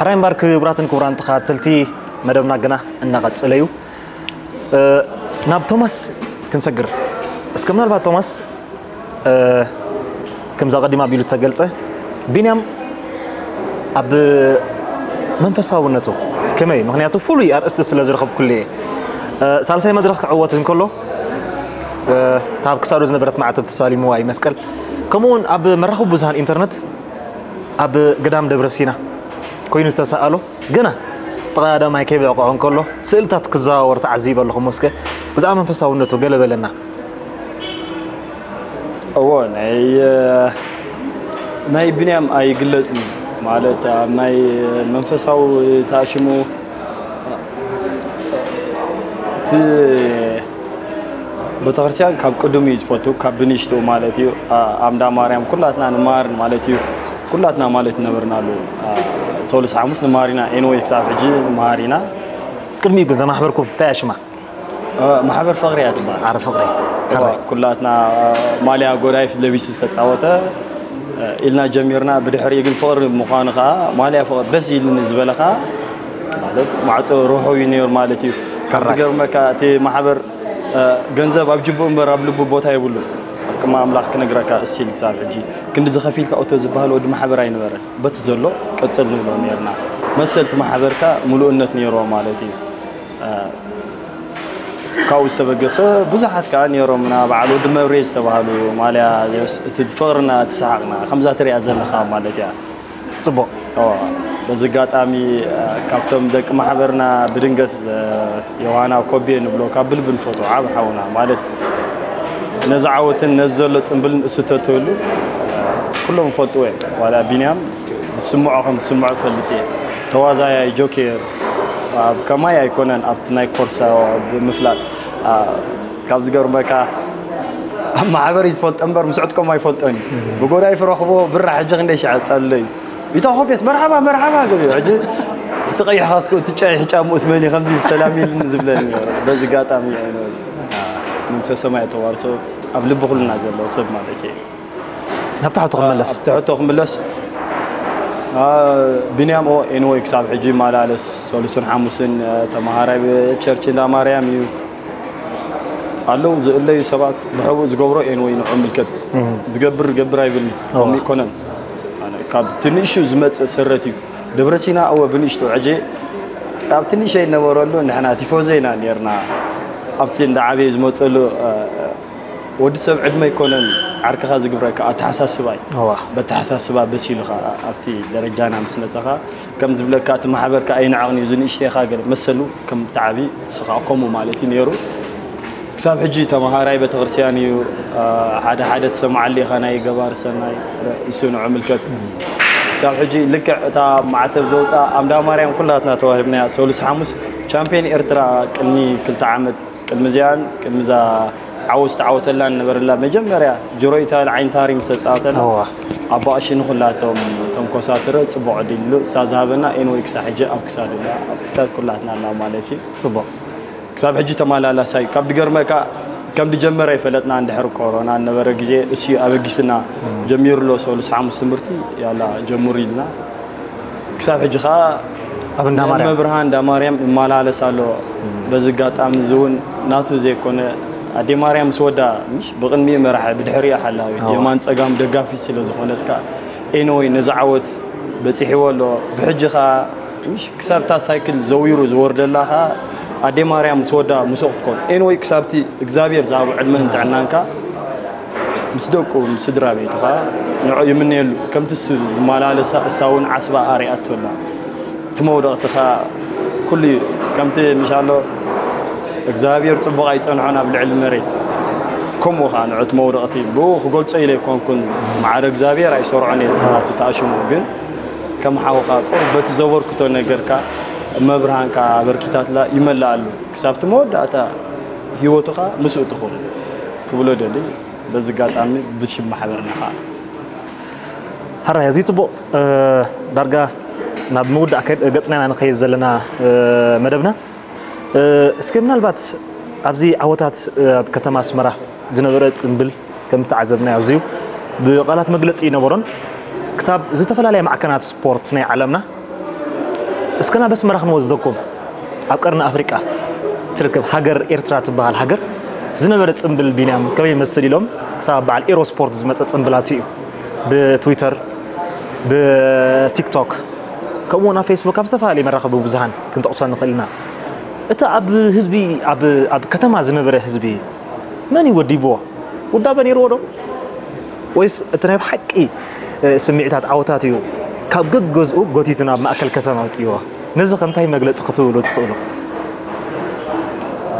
ሕራይ እምበር ክቡራትን ክቡራን ተኸታተልቲ መደብና ግና እናቐጸለ እዩ። ናብ ቶማስ ክንሰግር እስከ ምናልባት ቶማስ ከምዛ ቀዲማ ኣቢሉ ዝተገልጸ ቢንያም ኣብ መንፈሳውነቱ ከመይ ምክንያቱ ፍሉይ ኣርእስቲ ስለ ዝረኸብኩሉ እየ። ሳልሳይ መድረኽ ክዕወት እንከሎ ካብ ክሳዱ ዝነበረት ማዕተብ ተሳሊምዋ እዩ መስቀል። ከምኡውን ኣብ መራኸቢ ብዙሃን ኢንተርነት ኣብ ገዳም ደብረ ሲና ኮይኑ ዝተሰኣሎ ግና ተቐዳዳማይ ከይብዕቆ እንከሎ ስእልታት ክዘዋወር ተዓዚበ ኣለኹ። ሞስከ ብዛዕባ መንፈሳውነቱ ገለ በለና። እዎ ናይ ናይ ብንያም ኣይግለጽን ማለት ኣብ ናይ መንፈሳዊ ተኣሽሙ እቲ ቤተክርስትያን ካብ ቅድም እዩ ዝፈቱ ካብ ብንሽቱ ማለት እዩ። ኣምዳ ማርያም ኩላትና ንመሃርን ማለት እዩ። ኩላትና ማለት ነበርናሉ ሰሉስ ሓሙስ ንመሃር ኢና። ኤንወይ ክሳብ ሕጂ ንመሃር ኢና። ቅድሚኡ ግን እዛ ማሕበርኩም እንታይ እያ ሽማ? ማሕበር ፍቕሪ እያ ትበሃል። ማሕበር ፍቕሪ። ኩላትና ማልያ ጎዳይፍ ለቢሱ ዝተፃወተ ኢልና ጀሚርና። ብድሕሪኡ ግን ፍቕሪ ምዃኑ ከዓ ማልያ ፍቕሪ ደስ ኢልኒ ዝበለ ከዓ ማለት ማዕፆ ርሑው እዩ ነይሩ ማለት እዩ። ካብ ዝገርመካ እቲ ማሕበር ገንዘብ ኣብ ጅብኡ እምበር ኣብ ልቡ ቦታ የብሉ። ቅድሚ ኣምላኽ ክነግረካ እስቲል ክሳብ ሕጂ ክንዲ ዝኸፊልካ ኦቶ ዝበሃል ወዲ ማሕበር ኣይነበረን። በቲ ዘሎ ቀፅል ንብሎ ነርና። መሰልቲ ማሕበርካ ምሉእነት ነይርዎ ማለት እዩ። ካብኡ ዝተበገሰ ብዙሓት ከዓ ነይሮምና በዓል ወዲ መብሬ ዝተባሃሉ ማልያ እቲ ፍቕርና እቲ ሰሓቕና ከምዛ ትሪኣ ዘለኻ ማለት እያ። ፅቡቕ። በዚ ኣጋጣሚ ካብቶም ደቂ ማሕበርና ብድንገት ዮሃና ኮቤ ንብሎ ካብ ብልቢ ንፈትዎ ዓብ ሓውና ማለት ነዚ ዓወትን ነዚ ዘሎ ፅምብልን እሱ ተትህሉ ኩሎም ይፈልጥዎ እዮም። ዋላ ቢንያም ዝስምዖ ከም ዝስምዖ እፈልጥ እየ። ተዋዛያይ ጆኬር ኣብ ከማይ ኣይኮነን ኣብቲ ናይ ኮርሳ ብምፍላጥ ካብ ዝገርመካ ኣብ ማሕበር እዩ ዝፈልጦ እምበር ምስ ዕጥቆም ኣይፈልጦን እዩ። ብጎዳይ ፍረኽቦ ብራ ሕጂ ክንደይ ሸዐ ጸለዩ ኢታ ኮቤስ መርሓባ መርሓባ ገቢ ሕጂ እቲ ቀይሕ ካስኮ እቲ ጫይ ሕጫ ሙስ መኒ ከምዚ ሰላም ኢልኒ ዝብለኒ በዚ ጋጣሚ መንግስተ ሰማይ ተዋርሶ ኣብ ልቢ ኩልና ዘሎ ሰብ ማለት እዩ። ናብቲ ሕቶ ክመለስ ኣብቲ ሕቶ ክምለስ ቢንያም ኦ ኤንወይ ክሳብ ሕጂ ይመላለስ ሰሉስን ሓሙስን ተመሃራይ ቸርች እንዳ ማርያም እዩ ኣለዉ ዝእለዩ ሰባት ንሕቡእ ዝገብሮ ኤንወይ ንዑ ምልከት ዝገብር ገብር ኣይብልኒ ከምኡ ይኮነን ካብ ትንሹ ዝመፅእ ሰረት እዩ ደብረ ሲና እወ ብንእሽቶ ዕጄ ኣብ ትንሸ ይነበረሉ ንሕና ቲፎዞ ኢና ነርና ኣብቲ እንዳ ዓበየ ዝመፀሉ ወዲ ሰብ ዕድመ ኣይኮነን ዓርክኻ ዝግብረካ ኣተሓሳስባ እዩ። በተሓሳስባ በሲሉ ኸዓ ኣብቲ ደረጃና ምስ መፀኻ ከም ዝብለካ እቲ ማሕበር ከዓ ኣይንዓቕን እዩ ዝንእሽተኻ ገለ መሰሉ ከም ተዓቢ ንሱ ከዓ ከምኡ ማለት እዩ ነይሩ። ክሳብ ሕጂ ተምሃራይ ቤተክርስትያን እዩ። ሓደ ሓደ ትሰምዓሉ ኢኻ ናይ ገባር ሰናይ ንሱ ንዑ ምልከት ክሳብ ሕጂ ልክዕ እታ ማዕተብ ዘውፅኣ ኣምዳ ማርያም ኩላትና ተዋሂብናያ ሰሉስ ሓሙስ ቻምፒዮን ኤርትራ ቅድሚ ክልተ ዓመት ቅድሚ እዚኣን ቅድሚ እዛ ዓወት ዝተዓወተላን ነበረላ መጀመርያ ጅሮይታ ዓይንታሪ ምስ ተፃወተና ኣቦ ኣሽኒ ኩላቶም ተንኮሳትረ ፅቡቅ ዕድል ኢሉ እሳ ዝሃበና ኤንወይ ክሳብ ሕጂ ኣብ ክሳድ እላ ኣብ ክሳድ ኩላትና ኣላ ማለት እዩ ፅቡቅ ክሳብ ሕጂ ተመላላሳይ ካብ ድገርመካ ከም ድጀመረ ይፈለጥና እንድሕር ኮሮና ነበረ ግዜ እሱ ኣበጊስና ጀሚሩ ኣሎ ሰሉስ ሓሙስ ትምህርቲ ያላ ጀምሩ ኢልና ክሳብ ሕጂ ከዓ ኣብ እንዳ ማርያም መብርሃን እንዳ ማርያም እመላለስ ኣሎ። በዚ ኣጋጣሚ እዚ እውን ናቱ ዘይኮነ ኣዴ ማርያም ምስ ወዳ ምሽ ብቕድሚኡ መራሒ ብድሕሪኡ ሓላዊት የማን ፀጋም ደጋፊት ስለ ዝኾነት ከዓ ኤኖይ ነዚ ዓወት በፂሕዎ ኣሎ። ብሕጂ ከዓ ምሽ ክሳብ እታ ሳይክል ዘዊሩ ዝወርደላ ከዓ ኣዴ ማርያም ምስ ወዳ ምስኡ ክትኮን ኤኖይ ክሳብቲ እግዚኣብሔር ዝሃቦ ዕድመን ጥዕናን ከዓ ምስ ደቁ ምስ ስድራ ቤቱ ከዓ ንዑ ይምነየሉ ከምቲ እሱ ዝመላለሳ እሳ እውን ዓስባ ኣሪኣቶ ኣላ እቲ መውደቕቲ ከዓ ኩሉ እዩ ከምቲ ምሻሎ እግዚኣብሔር ፅቡቕ ኣይፀንሖን ኣብ ልዕሊ መሬት ከምኡ ከዓ ንዑ እቲ መውደቕቲ ብኡ ክገልፆ ኢለ ኣይኮንኩን ማዕረ እግዚኣብሔር ኣይሰርዖን እየ ናቱ ተኣሽሙ ግን ከም ሓውኻ ቁሩብ በቲ ዘበርክቶ ነገርካ መብርሃንካ ኣበርኪታትላ ይመልኣሉ ክሳብቲ መወዳእታ ህይወቱ ከዓ ምስኡ ትኹን ክብሎ ደሊ በዚ ኣጋጣሚ ብሽም ማሕበርና ከዓ ሕራይ ኣዝዩ ፅቡቕ ዳርጋ ናብ ምውዳእ ገፅና ኢና ንኸይድ ዘለና መደብና እስኪ ምናልባት ኣብዚ ዓወታት ኣብ ከተማ ኣስመራ ዝነበረ ፅምብል ከም ተዓዘብናዮ ኣዝዩ ብቓላት መግለፂ ይነበሮን ክሳብ ዝተፈላለያ ማዕከናት ስፖርት ናይ ዓለምና እስከ ናብ ኣስመራ ክንወስደኩም። ኣብ ቀርኒ ኣፍሪቃ ትርከብ ሃገር ኤርትራ ትበሃል ሃገር ዝነበረ ጽምብል ቢንያም ከመይ ይመስል ኢሎም ክሳብ በዓል ኤሮ ስፖርት ዝመጸ ጽምብላት እዩ። ብትዊተር፣ ብቲክቶክ፣ ከምኡ እውን ኣብ ፌስቡክ፣ ኣብ ዝተፈላለዩ መራኸቢ ብዙሃን ክንጠቕሶ ንኽእል ኢና። እቲ ኣብ ህዝቢ፣ ኣብ፣ ኣብ ከተማ ዝነበረ ህዝቢ መን እዩ ወዲብዎ? ውዳበ ነይርዎ ዶ? ወይስ እቲ ናይ ብሓቂ፣ እ፣ ስምዒታት ዓወታት እዩ ካብ ገገዝኡ ጎቲቱ ናብ ማእከል ከተማ ኣውፅዎ? ነዚ ከ እንታይ መግለፂ ክትህብሉ ትኽእሉ?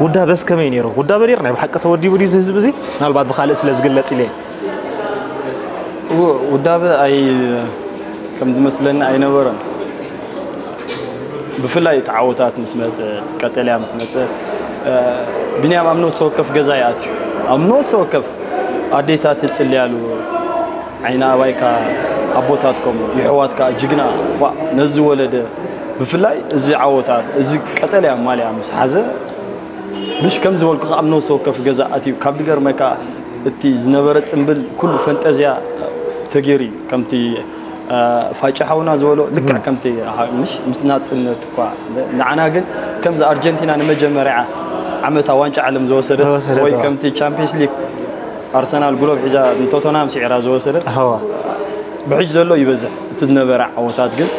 ውዳበስ ከመይ ነይሩ? ውዳበ ነይሩ ናይ ብሓቂ ተወዲቡ ድዩ እዚ ህዝቢ እዚ? ምናልባት ብኻልእ ስለ ዝግለፅ ኢለ እየ። ው-፣ ውዳበ ኣይ-፣ ከም ዝመስለኒ ኣይነበረን። ብፍላይ እቲ ዓወታት ምስ መጸ፣ ቀጠልያ ምስ መጸ፣ እ፣ ቢንያም ኣብ ነፍሲ ወከፍ ገዛ ይኣትዩ። ኣብ ነፍሲ ወከፍ ኣዴታት ይጽልያሉ። ዓይኒ ኣባይካ፣ ኣቦታትኩም፣ የሕዋትካ፣ ጅግና፣ ዋ፣ ነዚ ወለደ፣ ብፍላይ እዚ ዓወታት፣ እዚ ቀጠልያ ማልያ ምስ ሓዘ፣ ምሽ ከም ዝበልኩ ኣብ ነፍሲ ወከፍ ገዛ ኣትዩ። ካብ ድገርመካ፣ እቲ ዝነበረ ጽምብል፣ ኩሉ ፈንጠዝያ ተገይሩ እዩ። ከምቲ ፋጫ ሓውና ዝበሎ ልክዕ ከምቲ ምሽ ምስ ናጽነት እኳ ንዓና ግን ከምዚ ኣርጀንቲና ንመጀመርያ ዓመታ ዋንጫ ዓለም ዝወሰደት፣ ዝወሰደት፣ ወይ ከምቲ ቻምፒየንስ ሊግ ኣርሰናል ግሎብ ሒዛ ንቶተንሃም ስዒራ ዝወሰደት፣ ብሕጂ ዘሎ ይበዝሕ። እቲ ዝነበረ ዓወታት ግን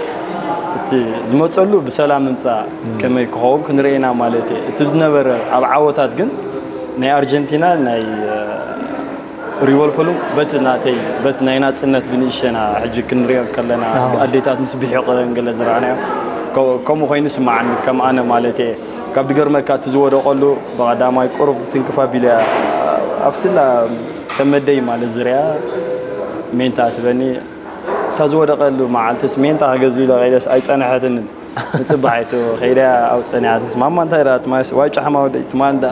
እቲ ዝመጸሉ ብሰላም ምምጻእ ከመይ ክኸውን ክንርኢ ኢና ማለት እዩ። እቲ ዝነበረ ኣብ ዓወታት ግን ናይ ኣርጀንቲና ናይ ሪቨልፖሉ በቲ ናተይ፣ በቲ ናይ ናጽነት ብንእሽተና ሕጂ ክንሪኦ ከለና፣ ኣዴታት ምስ ብሒቐን ገለ ዝረኣናዮ፣ ከ-፣ ከምኡ ኮይኑ ይስምዓኒ፣ ከም ኣነ ማለት እየ። ካብ ድገርመካ እቲ ዝወደቐሉ ብቐዳማይ ቁሩብ ትንክፍ ኣቢለ ኣብቲ ላ-፣ ከም መደይ ማለት ዝሪኣ ሜንታ ትበኒ። እታ ዝወደቐሉ መዓልትስ ሜንታ ክገዝእ ኢለ ከይደስ ኣይጸንሐትንን። ንጽባሕ ኣይቱ ከይዳ ኣብ ጸኒሓትስ፣ ማማ እንታይ ኢላትኒ? ማይስ ዋይ ጫሕማ ወደይ ትማል ዳ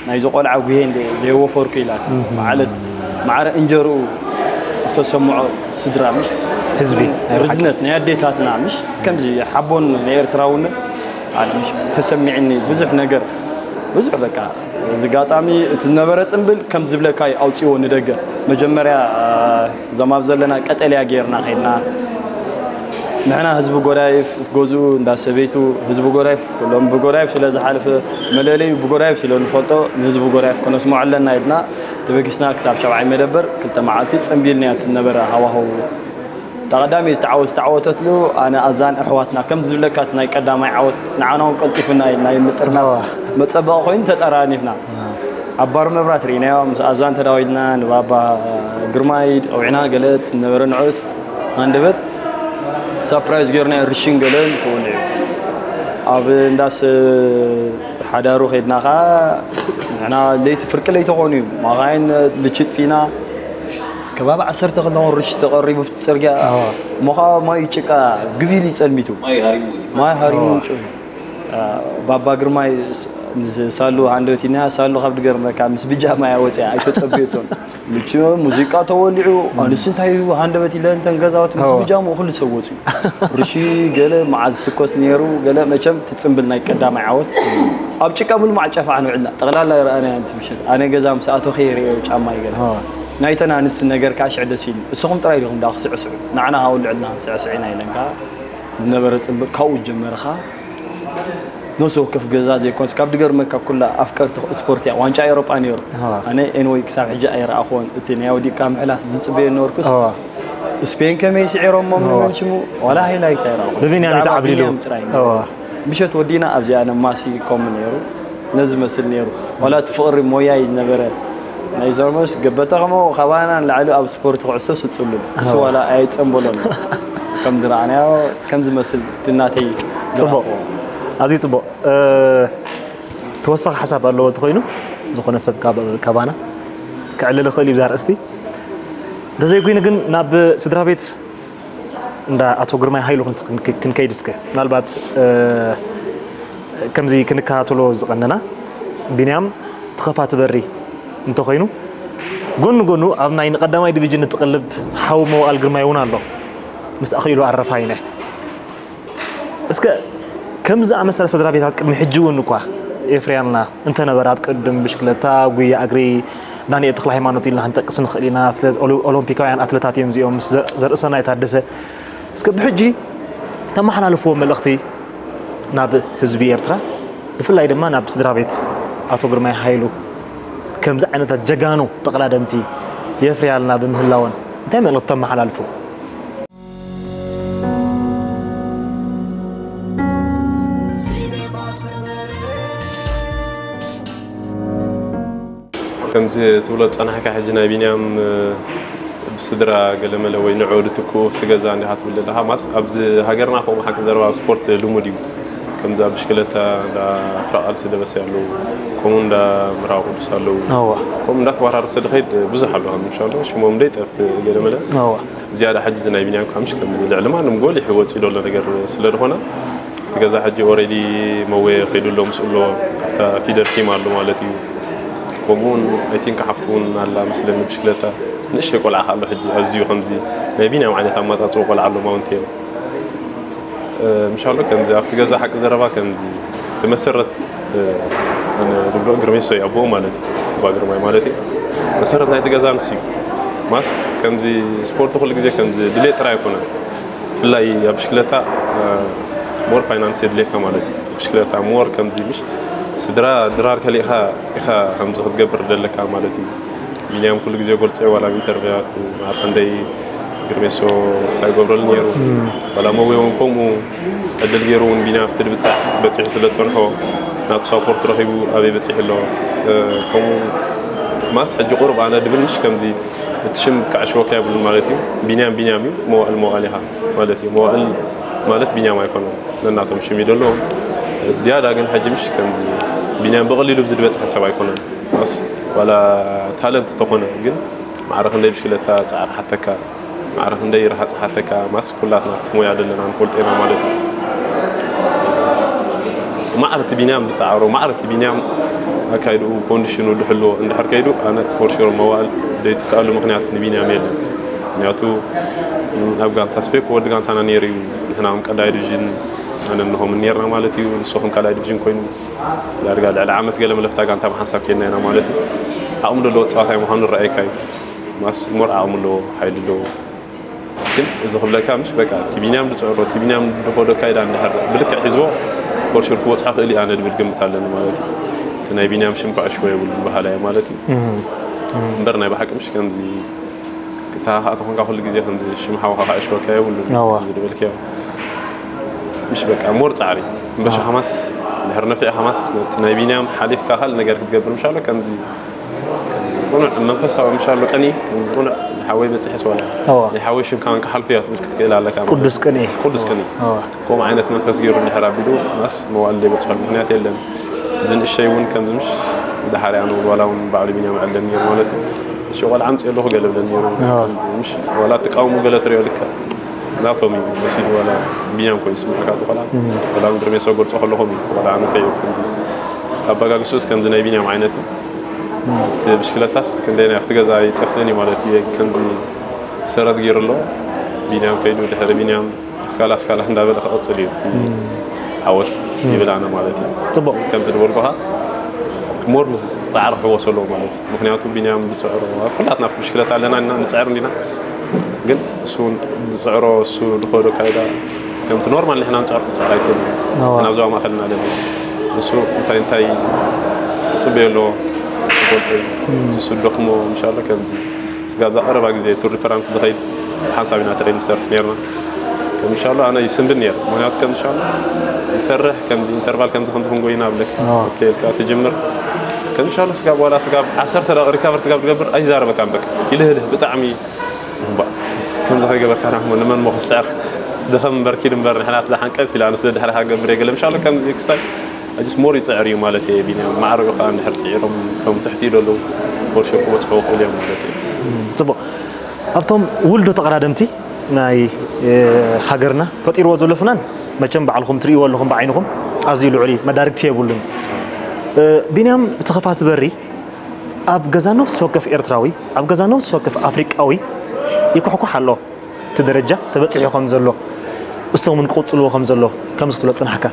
ናይዚ ቆልዓ ጉሄ እንደ ዘይወፈርኩ ኢላት። ማለት ማዕረ እንጀርኡ ዝተሰምዖ ስድራ፣ ምሽ ህዝቢ፣ ርዝነት ናይ ኣዴታትና፣ ምሽ ከምዚ ሓቦን ናይ ኤርትራውነት ኣነ ምሽ ተሰሚዕኒ ብዙሕ ነገር፣ ብዙሕ በቃ። እዚ ኣጋጣሚ እቲ ዝነበረ ጽምብል ከም ዝብለካ ኣውጺዎ ንደገ። መጀመርያ፣ እ፣ እዞም ኣብ ዘለና ቀጠልያ ጌርና ኸይድና፣ ንሕና ህዝቢ ጎዳይፍ፣ ገዝኡ እንዳ ሰበይቱ፣ ህዝቢ ጎዳይፍ፣ ኩሎም ብጎዳይፍ ስለ ዝሓልፈ፣ መለለዩ ብጎዳይፍ ስለ ንፈልጦ፣ ንህዝቢ ጎዳይፍ ከነስምዖ ኣለና ኢልና ተበጊስና ክሳብ ሻብዓይ መደበር ክልተ መዓልቲ ጸምቢልና እቲ ዝነበረ ሃዋህው። እታ ቀዳመይቲ ዓወት ዝተዓወተትሉ ኣነ ኣዛን ኣሕዋትና ከም ዝብለካ እቲ ናይ ቀዳማይ ዓወት ንዓና እውን ቀልጢፍና ኢልና ይምጥርና። እዋ። መጸበቒ ኮይኑ ተጠራኒፍና። ኣብ ባር መብራት ርኢናዮ፣ ምስ ኣዛን ተዳዊልና፣ ንባባ ግርማይ ኣውዒና፣ ገለ እቲ ዝነበረ ንዑስ ሃንደበት ሳፕራይዝ ጌርና፣ ርሽን ገለን ተወሊዑ። ኣብ እንዳስ ሓዳሩ ከይድና ኸዓ፣ ንሕና ለይቲ፣ ፍርቂ ለይቲ ኾኑ እዩ። ማኻይን ልችጥ ፊና፣ ከባቢ ዓሰርተ ክልተ ርሽ ተቐሪቡ ኣብቲ ጽርግያ። ኣዋ። እሞ ኸዓ ማይ ጭቃ ግቢል እዩ ጸልሚቱ። ማይ ሃሪሙ። ማይ ሃሪሙ ኣዋ። ጭ-፣ አ፣ ባባ ግርማይ ስ-፣ ንዝ-፣ ሳሉ ሃንደበት ኢልና፣ ሳሉ ካብ ድገርመካ ምስ ብጃማ እያ ወፂኣ፣ ኣይተጸበየቶን። ምቹ ሙዚቃ ተወሊዑ፣ ኣንስ እንታይ እዩ ሃንደበት ኢለን እተን ገዛውቲ ምስ ኣዋ። ብጃምኡ ኩሉ ሰብ ወፂኡ። ርሺ ገለ መዓዝ ትኮስ ነይሩ፣ ገለ መቸም ትጽምብል ናይ ቀዳማይ ዓወት። ኣብ ጭቃ ምልማዕ ጨፋዕ ንውዕልና፣ ጠቕላላ ይረኣና እያ፣ እንቲ ምሸት። ኣነ ገዛ ምስ ኣተኹ ይርእዮ ጫማ ይገለ። ኣዋ። ናይተን ኣንስቲ ነገር ከዓ ሽዕ ደስ ኢሉ። እስኹም ጥራይ ዲኹም ደኣ ክስዕስዑ? ንዓና ሃው ልዕልና ክንስዕስዕ ኢና ኢለን ከዓ ዝነበረ ጽምብል ካብኡ ጀመረ ከዓ ነፍሲ ወከፍ ገዛ ዘይኮንስ ካብ ድገርመካ ኩላ ኣፍቀርቲ ስፖርት እያ። ዋንጫ ኤውሮጳ ነይሩ። ኣዋ። ኣነ ኤንወይ ክሳብ ሕጂ ኣይረኣኹዎን። እቲ ናይ ኣውዲቕካ ምሕላፍ ዝጽበዮ ነበርኩስ ኣዋ። ስፔን ከመይ ስዒሮሞም ኣዋ። ንመን ሽሙ ዋላ ሃይላይት ኣይረኣኹን። ብቢንያም ብዛዕባ ተዓብሊሉ። ቢንያም ጥራይ ነይሩ። ኣዋ። ምሸት ወዲና ኣብዚኣ ነማሲ ኮም ነይሩ። ነዚ መስል ነይሩ። ዋላ እቲ ፍቕሪ ሞያ እዩ ዝነበረ። ናይ ዞርሞስ ገበተ ከምኡ ካባና ንላዕሊ ኣብ ስፖርት ኩዕሶ ስጽሉ። እሱ ኣዋ። ዋላ ኣይጸንበሎን። ከም ዝረኣናዮ ከም ዝመስል እቲ ናተይ ጽቡቕ። ዝረኣኹዎ። ኣዝዩ ጽቡቕ። እ፣ ተወሳኺ ሓሳብ ኣለዎ እንተኾይኑ፣ ዝኾነ ሰብ ካብ-፣ ካባና ክዕልል ይኽእል እዩ ብዛ ኣርእስቲ። እንተዘይኮይኑ ግን ናብ ስድራ ቤት እንዳ ኣቶ ግርማይ ሃይሉ ክን-፣ ክን-፣ ክንከይድ እስከ። ምናልባት፣ እ፣ ከምዚ ክንከታተሎ ዝቐነና፣ ቢንያም ተኸፋቲ በሪ እንተኾይኑ፣ ጎኒ ጎኑ ኣብ ናይ ንቀዳማይ ዲቪዥን እትቕልብ ሓው መዋእል ግርማይ እውን ኣሎ። ምስ ኣኽኢሉ ኣረፋይነ። እስከ ከምዚ ዝኣመሰለ ስድራ ቤታት ቅድሚ ሕጂ እውን እኳ የፍርያልና እንተነበረ፣ ኣብ ቅድም ብሽክለታ፣ ጉያ እግሪ፣ ዳንኤል ተኽለ ሃይማኖት ኢልና ክንጠቅስ ንኽእል ኢና። ስለ ኦሎ-፣ ኦሎምፒካውያን ኣትለታት እዮም እዚኦም፣ ምስ ዘ-፣ ዘርእሰናይ ታደሰ። እስከ ብሕጂ ተመሓላልፍዎ መልእኽቲ ናብ ህዝቢ ኤርትራ፣ ብፍላይ ድማ ናብ ስድራ ቤት ኣቶ ግርማይ ሃይሉ፣ ከምዚ ዓይነታት ጀጋኑ ተቐዳደምቲ የፍርያልና ብምህላወን እንታይ መልእኽቲ ተመሓላልፉ? ከምዚ ትብሎ ዝጸናሕካ ሕጂ ናይ ቢንያም ብስድራ ገለመለ ወይ ንዑ ድትክኡ ኣብቲ ገዛ እንዲኻ ትብል ዘለኻ። ማስ ኣብዚ ሃገርና ከምኡ ሓቂ ዘረባ ኣብ ስፖርት ልሙድ እዩ። ከምዚ ኣብ ብሽክለታ እንዳ ፍራቓልሲ ደበሰ ኣለዉ፣ ከምኡ እንዳ ምራዊ ቅዱስ ኣለዉ፣ ከምኡ እንዳተወራረሰ ድኸይድ ብዙሕ ኣሎ። ከም ኢንሻሎ ሽሞም ደይ ጠፍ ገለመለ ዝያዳ ሕጂ እዚ ናይ ቢንያም ካምሽ ከምዚ ልዕሊ ማንም ጎሊሑ ወፂኡ ዘሎ ነገር ስለ ዝኾነ እቲ ገዛ ሕጂ ኦሬዲ መወ ከይዱ ኣሎ፣ ምስኡ ኣሎ፣ ኣብታ ፊደር ቲም ኣሎ ማለት እዩ። ከምኡ እውን ኣይ ቲንክ ሓፍቲ እውን ኣላ ምስለኒ ብሽክለታ። ንእሽተይ ቆልዓ ከ ኣሎ ሕጂ ኣዝዩ ከምዚ ናይ ቢንያም ዓይነት ኣማፃፅኡ ቆልዓ ኣሎ ማውንቴን። ምሻሎ ከምዚ ኣብቲ ገዛ ሓቂ ዘረባ ከምዚ እቲ መሰረት ኣነ ድብሎ ግርሜሶ እዩ ኣቦኡ ማለት እዩ። ኣባ ግርማይ ማለት እዩ። መሰረት ናይቲ ገዛ ንሱ እዩ። ማስ ከምዚ ስፖርት ኩሉ ግዜ ከምዚ ድሌት ጥራይ ኣይኮነን። ብፍላይ ኣብ ብሽክለታ ሞር ፋይናንስ የድልየካ ማለት እዩ። ብሽክለታ ሞር ከምዚ ምሽ ስድራ ድራር ከሊእኻ ኢኻ ከምዚ ክትገብር ደለካ ማለት እዩ። ቢንያም ኩሉ ግዜ ጎልፀ ዋላ ኣብ ኢንተርቪያቱ ማር ክንደይ ግርሜሶ ስታይ ገብረሉ ነይሩ። ዋላ መዌ እውን ከምኡ ዕድል ገይሩ እውን ቢንያም ኣብቲ ድብፃሕ በፂሑ ስለ ዝፀንሖ ናቱ ሳፖርት ረኺቡ ኣበይ በፂሑ ኣሎ። ከምኡ ማስ ሕጂ ቁሩብ ኣነ ድብል ምሽ ከምዚ እቲ ሽም ክዕሽወካ የብሉን ማለት እዩ። ቢንያም ቢንያም እዩ፣ መዋእል መዋእል ኢኻ ማለት እዩ። መዋእል ማለት ቢንያም ኣይኮነን፣ ነናቶም ሽም እዩ ዘለዎም። ዝያዳ ግን ሕጂ ምሽ ከም ቢንያም ብቐሊሉ ብዚ ዝበፅሐ ሰብ ኣይኮነን። ስ ዋላ ታለንት ተኾነ ግን ማዕረ ክንደይ ብሽክለታ ፃዕር ሓተካ፣ ማዕረ ክንደይ ረሃፅ ሓተካ፣ ማስ ኩላትና ኣብቲ ሞያ ዘለና ንፈልጦ ኢና ማለት እዩ። ማዕረ እቲ ቢንያም ዝፃዕሮ፣ ማዕረ እቲ ቢንያም ኣካይድኡ ኮንዲሽኑ ድሕልዎ እንድሕር ከይዱ ኣነ ፎር ሹር መዋእል ዘይትከኣሉ ምክንያት ንቢንያም የለን። ምክንያቱ ኣብ ጋንታ ስፔክ ወዲ ጋንታና ነይሩ እዩ። ንሕና ከም ቀዳይ ዲቪዥን ኣነ እንሆም ነርና ማለት እዩ። ንሱ ከም ካልኣይ ዲቪዥን ኮይኑ ዳርጋ ልዕሊ ዓመት ገለ መለፍታ ጋንታ ብሓንሳብ ኬድና ኢና ማለት እዩ። ዓቕሚ ዘለዎ ፀዋታይ ምዃኑ ረኣየካ እዩ። ማስ ሞር ዓቕሚ ኣለዎ፣ ሓይሊ ኣለዎ። ግን እዚ ክብለካ ምሽ በቃ እቲ ቢንያም ዝፅዕሮ እቲ ቢንያም ዝኸዶ ካይዳ እንድሕር ብልክዕ ሒዝዎ ፎርሹር ክበፅሖ ክእል እዩ ኣነ ድብል ግምት ኣለኒ ማለት እዩ። እቲ ናይ ቢንያም ሽም ክዕሽዎ የብሉን በሃላይ ማለት እዩ። እምበር ናይ ብሓቂ ምሽ ከምዚ ክተኻኸእ ተኾንካ ኩሉ ግዜ ከምዚ ሽም ሓውካ ክዕሽወካ የብሉን። ከምዚ ድበልክዮ ምሽ በቃ ሞር ፃዕሪ እምበሻ ከማስ ድሕሪ ነፊዕ ከማስ ነቲ ናይ ቢንያም ሓሊፍካ ካልእ ነገር ክትገብር ምሻሎ ከምዚ ቅኑዕ መንፈሳዊ ምሻሎ ቀኒ ቅኑዕ ሓወይ በፂሐ ስዋላ ናይ ሓወይ ሽም ካን ክሓልፍ እያ ትብል ክትክእል ኣለካ ማለት ቅዱስ ቅኔ ቅዱስ ቅኔ ከምኡ ዓይነት መንፈስ ገይሩ እንድሕር ኣቢሉ ማስ መዋእል ዘይበፅሖ ምክንያት የለን። ዝንእሸይ እውን ከምዚ ምሽ ድሓር ኣነ ዋላ እውን ባዕሉ ቢንያም ዕለን ነይሩ ማለት እዩ። እሺ ቆልዓ ኣምፅእ ኣለኹ ገለ ብለን ነይሩ ምሽ ዋላ ትቃውሙ ገለ ትሪኦ ልክዕ ናቶም እዩ መሲሉ ዋላ ቢንያም ኮይኑ ስምዓካ እቲ ቆልዓ ዋላ እውን ግርሜሶ ገልፆ ከለኹም እዩ ቆልዓ ንፈይ ከምዚ ኣበጋግስኡስ ከምዚ ናይ ቢንያም ዓይነት እዩ። እቲ ብሽክለታስ ክንደይ ናይ ኣብቲ ገዛ ይጠፍእን እዩ ማለት እዩ ከምዚ ሰረት ገይሩ ኣሎ። ቢንያም ከይዱ ድሕሪ ቢንያም ኣስካላ ኣስካላ እንዳበለ ክቕፅል እዩ እቲ ዓወት ይብል ኣነ ማለት እዩ። ፅቡቕ ከምቲ ዝበልኩኻ ሞር ምስ ፃዕሪ ክሕወስ ኣለዎ ማለት እዩ። ምክንያቱ ቢንያም ዝፅዕሮ ኩላትና ኣብቲ ብሽክለታ ኣለና ኢና ንፅዕር እንዲና ግን እሱ ዝፅዕሮ እሱ ዝኸዶ ካይዳ ከምቲ ኖርማል ንሕና ንፅዕር ክፅዕር ኣይክእልን እዩ። ናብዛ ማእኸልና ለና እሱ እንታይ እንታይ ክፅበዮ ኣለዎ ዝፈልጦ እዩ። እሱ ደክሞ ምሻሎ ከም ስጋብ እዛ ቀረባ ግዜ ቱር ዲ ፍራንስ ዝኸይድ ሓንሳብ ኢና ትሬን ንሰርሕ ነርና። ከም ኢንሻላ ኣነ ይስንብድ ነይረ ምክንያቱ ከም ኢንሻላ ንሰርሕ ከምዚ ኢንተርቫል ከምዚ ከምዚ ክንጎይና ብለክ ኦኬ ኢልካ ትጅምር ከም ኢንሻላ ስጋብ ዋላ ስጋብ ዓሰርተ ደቂቕ ሪካቨር ስጋብ ትገብር ኣይዛረበካን በቃ ይልህልህ ብጣዕሚ ከምዚ ከይገበርካ ንመን ሞ ክስዕር ድኸም እምበር ኪድ እምበር ንሕና ትዛሓንቀፍ ኢላ ንስለ ድሕርኻ ገብር የገለ ምሻሎ ከምዚ ክስታይ ኣጅስ ሞር ይፅዕር እዩ ማለት እየ ቢንያም ማዕረኡ ከዓ እንድሕር ፅዒሮም እቶም ትሕቲ ደለዉ ወርሾፕ ክበፅሑ ክእል እዮም ማለት እዩ። ፅቡቕ ኣብቶም ውልዶ ተቐዳደምቲ ናይ ሃገርና ፈጢርዎ ዘሎ ፍናን መቸም ባዕልኹም ትርእይዎ ኣለኹም ብዓይንኹም ኣዝዩ ልዑል እዩ መዳርግቲ የብሉን። ቢንያም ብተኸፋ ትበሪ ኣብ ገዛ ነፍሲ ወከፍ ኤርትራዊ ኣብ ገዛ ነፍሲ ወከፍ ኣፍሪቃዊ ይኩሕኩሕ ኣሎ። እቲ ደረጃ ተበፂሑ ከም ዘሎ እሶም እውን ክቕፅልዎ ከም ዘሎ ከምዚ ክትብሎ ፅናሕካ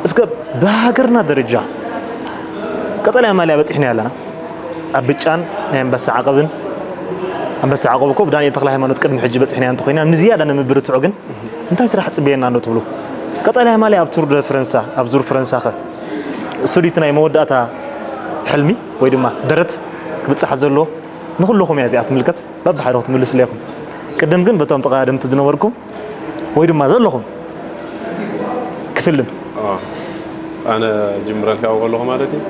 እስከ ብሃገርና ደረጃ ቀጠልያ ማልያ በፂሕና ኣለና ኣብ ብጫን ናይ ኣንበሳ ዓቐብን ኣንበሳ ዓቐብ እኮ ብዳንኤል ተክለ ሃይማኖት ቅድሚ ሕጂ በፂሕናያ እንተኮይና ንዝያዳ ንምብርትዑ ግን እንታይ ስራሕ ፅበየና ኣሎ ትብሉ ቀጠልያ ማልያ ኣብ ቱር ደ ፍረንሳ፣ ኣብ ዙር ፈረንሳ ኸ? እሱ ድዩ እቲ ናይ መወዳእታ ሕልሚ ወይ ድማ ደረት ክብጻሕ ዘሎ? ንኹልኹም እያ እዚኣ ትምልከት። በብሓደ ክትምልስሉ ኢኹም። ቅድም ግን በቶም ተቐዳደምቲ ዝነበርኩም ወይ ድማ ዘለኹም ክፍልም። ኣዎ። ኣነ ጅምረልካ ከለኹ ማለት እዩ።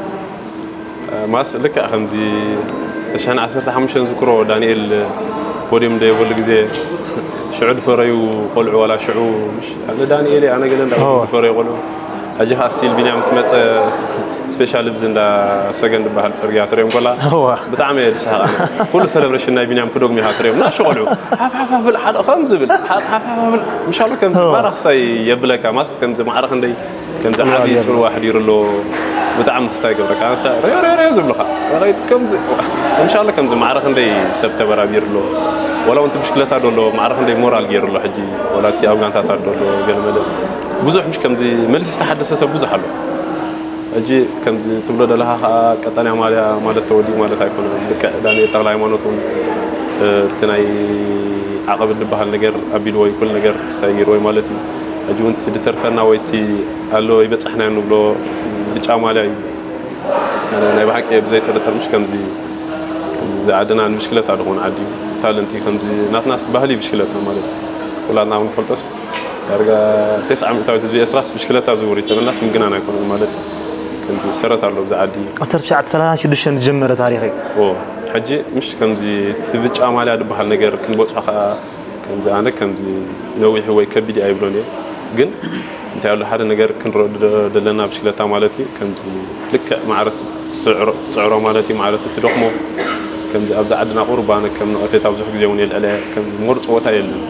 ማስ ልክዕ ከምዚ ተሽሕን ዓሰርተ ሓሙሽተን ዝክሮ ዳንኤል ፖዲየም ደየበሉ ግዜ ሽዑ ድፈረዩ ቆልዑ ዋላ ሽዑ ምሽ ኣነ ዳንኤል እየ፣ ኣነ ገለ እንዳ እዎ። ድፈረዩ ቆልዑ። ሕጂ ኸዓ ስቲል ቢንያም ምስ መጸ ስፔሻል ብዚ እንዳ ሰገን ድበሃል ጽርግያ ትሪኦም ኮላ እዋ። ብጣዕሚ እየ ዝስሕቕ ኣነ። ኩሉ ሰለብሬሽን ናይ ቢንያም ክደግሙ ኢኻ ትሪኦም። ናሹ ቆልዑ ሓፍ ሓፍ ሓፍ ብል ሓደ ከም ዝብል ሓፍ ሓፍ ሓፍ ብል ምሻሉ ከምዚ እዋ። ማራ ክሳይ የብለካ ማስ ከምዚ ማዕረ ክንደይ ከምዚ ጽልዋ ዓቢ ገይሩ። ጽልዋ ኣሕዲሩ ኣሎ። ብጣዕሚ ክስታይ ይገብረካ። ኣንሳ ረዮ ረዮ ረዮ ዝብሉኻ። ራይት ከምዚ፣ ኢንሻላህ ከምዚ ማዕረ ክንደይ ሰብ ተበራቢሩ ኣሎ። ዋላ እውን እቲ ብሽክለታ ዶ ኣሎ፣ ማዕረ ክንደይ ሞራል ገይሩ ኣሎ። ሕጂ ዋላ እቲ ኣብ ጋንታታት ዶ ኣሎ፣ ገለ መለ ብዙሕ ምሽ ከምዚ መሊሱ ዝተሓደሰ ሰብ ብዙሕ ኣሎ። ሕጂ ከምዚ ትብሎ ዘለኻ ኸዓ ቀጠንያ ማልያ ማለት ተወዲኡ ማለት ኣይኮነን። ልክዕ ዳንኤል ተኽለ ሃይማኖት እውን፣ እ፣ እቲ ናይ ዓቐብ ዝበሃል ነገር ኣቢልዎ እዩ፣ ኩሉ ነገር ክስታይ ገይርዎ እዩ ማለት እዩ። ሕጂ እውን እቲ ዝተርፈና ወይ እቲ ኣሎ ይበጻሕናዮ ንብሎ ብጫ ማልያ እዩ። ኣነ ናይ ብሓቂ ብዘይ ጥርጥር ምሽ ከምዚ፣ ከምዚ ዓድና ንብሽክለታ ዝኾነ ዓዲ እዩ። ታለንት እዩ ከምዚ ናትናስ ባህሊ ብሽክለታ ማለት እዩ። ኩላትና እውን ንፈልጦስ ዳርጋ ተስዓ ሚእታዊት ህዝቢ ኤርትራስ ብሽክለታ ዝውር እዩ። ተመላስ ምግናን ኣይኮነን ማለት እዩ። ከምዚ ሰረት ኣሎ ብዚ ዓዲ። ዓሰርተ ትሽዓተ ሰላሳ ሽዱሽተ ዝጀመረ ታሪኽ እዩ። ኦ፣ ሕጂ ምሽ ከምዚ እቲ ብጫ ማልያ ዝበሃል ነገር ክንበጽሖ ከኣ ከምዚ ኣነ ከምዚ ነዊሕ ወይ ከቢድ እየ ኣይብሎን እየ። ግን እንታይ ኣሎ ሓደ ነገር ክንረድኦ ደለና ብሽክለታ ማለት እዩ። ከምዚ ልክዕ ማዕረ ትጽዕሮ፣ ትጽዕሮ ማለት እዩ፣ ማዕረ ትደኽሞ። ከምዚ ኣብዛ ዓድና ቁሩብ ኣነ ከም ነቐፌታ ብዙሕ ግዜ እውን የልዕለ። ከምዚ ሞር ጸወታ የለን።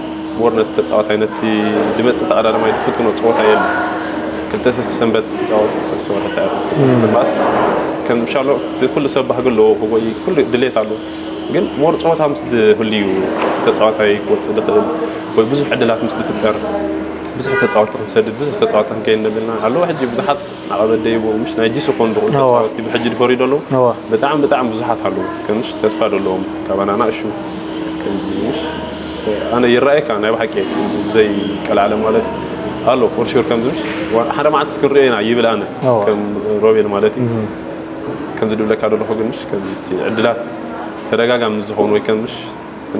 ሞር ነቲ ተጻዋታይ ነቲ ድመጽእ ተቐዳዳማይ ዝፍትኖ ጸወታ የለን። ክልተ ሰስቲ ሰንበት ትጻወት፣ ሰስቲ ወርሒ ተዕርፍ። እም። ባስ ከም ሻሎ እቲ ኩሉ ሰብ ባህጊ ኣለዎ፣ ወይ ኩሉ ድሌት ኣለዎ። ግን ሞር ጸወታ ምስ ዝህሉ እዩ ተጻዋታይ ክወጽእ ዝኽእል፣ ወይ ብዙሕ ዕድላት ምስ ዝፍጠር፣ ብዙሕ ተጻወትቲ ክንሰድድ፣ ብዙሕ ተጻወትቲ ክንከይድ ንደሊ ኣለና። ኣለዎ ሕጂ ብዙሓት ዓቐበት ደይቦ፣ ምሽ ናይ ጂሱ ኮን ዝኾኑ እዋ። ተጻወትቲ ብሕጂ ድፈርዩ ደለዉ። እዋ። ብጣዕሚ፣ ብጣዕሚ ብዙሓት ኣለዉ። ከምሽ ተስፋ ደለዎም፣ ካባና ንኣሽቱ። ከምዚ ምሽ፣ ኣነ ይረኣየካ ናይ ብሓቂ ብዘይ ቀልዓለም ማለት ኣሎ። ፎር ሹር ከምዚ ምሽ፣ ሓደ መዓልቲ እስክንሪኦ ኢና ይብል ኣነ። እዋ። ከም ሮቤል ማለት እዩ። እም። ከምዚ ድብለካ ደለኹ ግን ምሽ፣ ከምዚ እቲ ዕድላት ተደጋጋሚ ምስ ዝኾኑ ወይ ከም ምሽ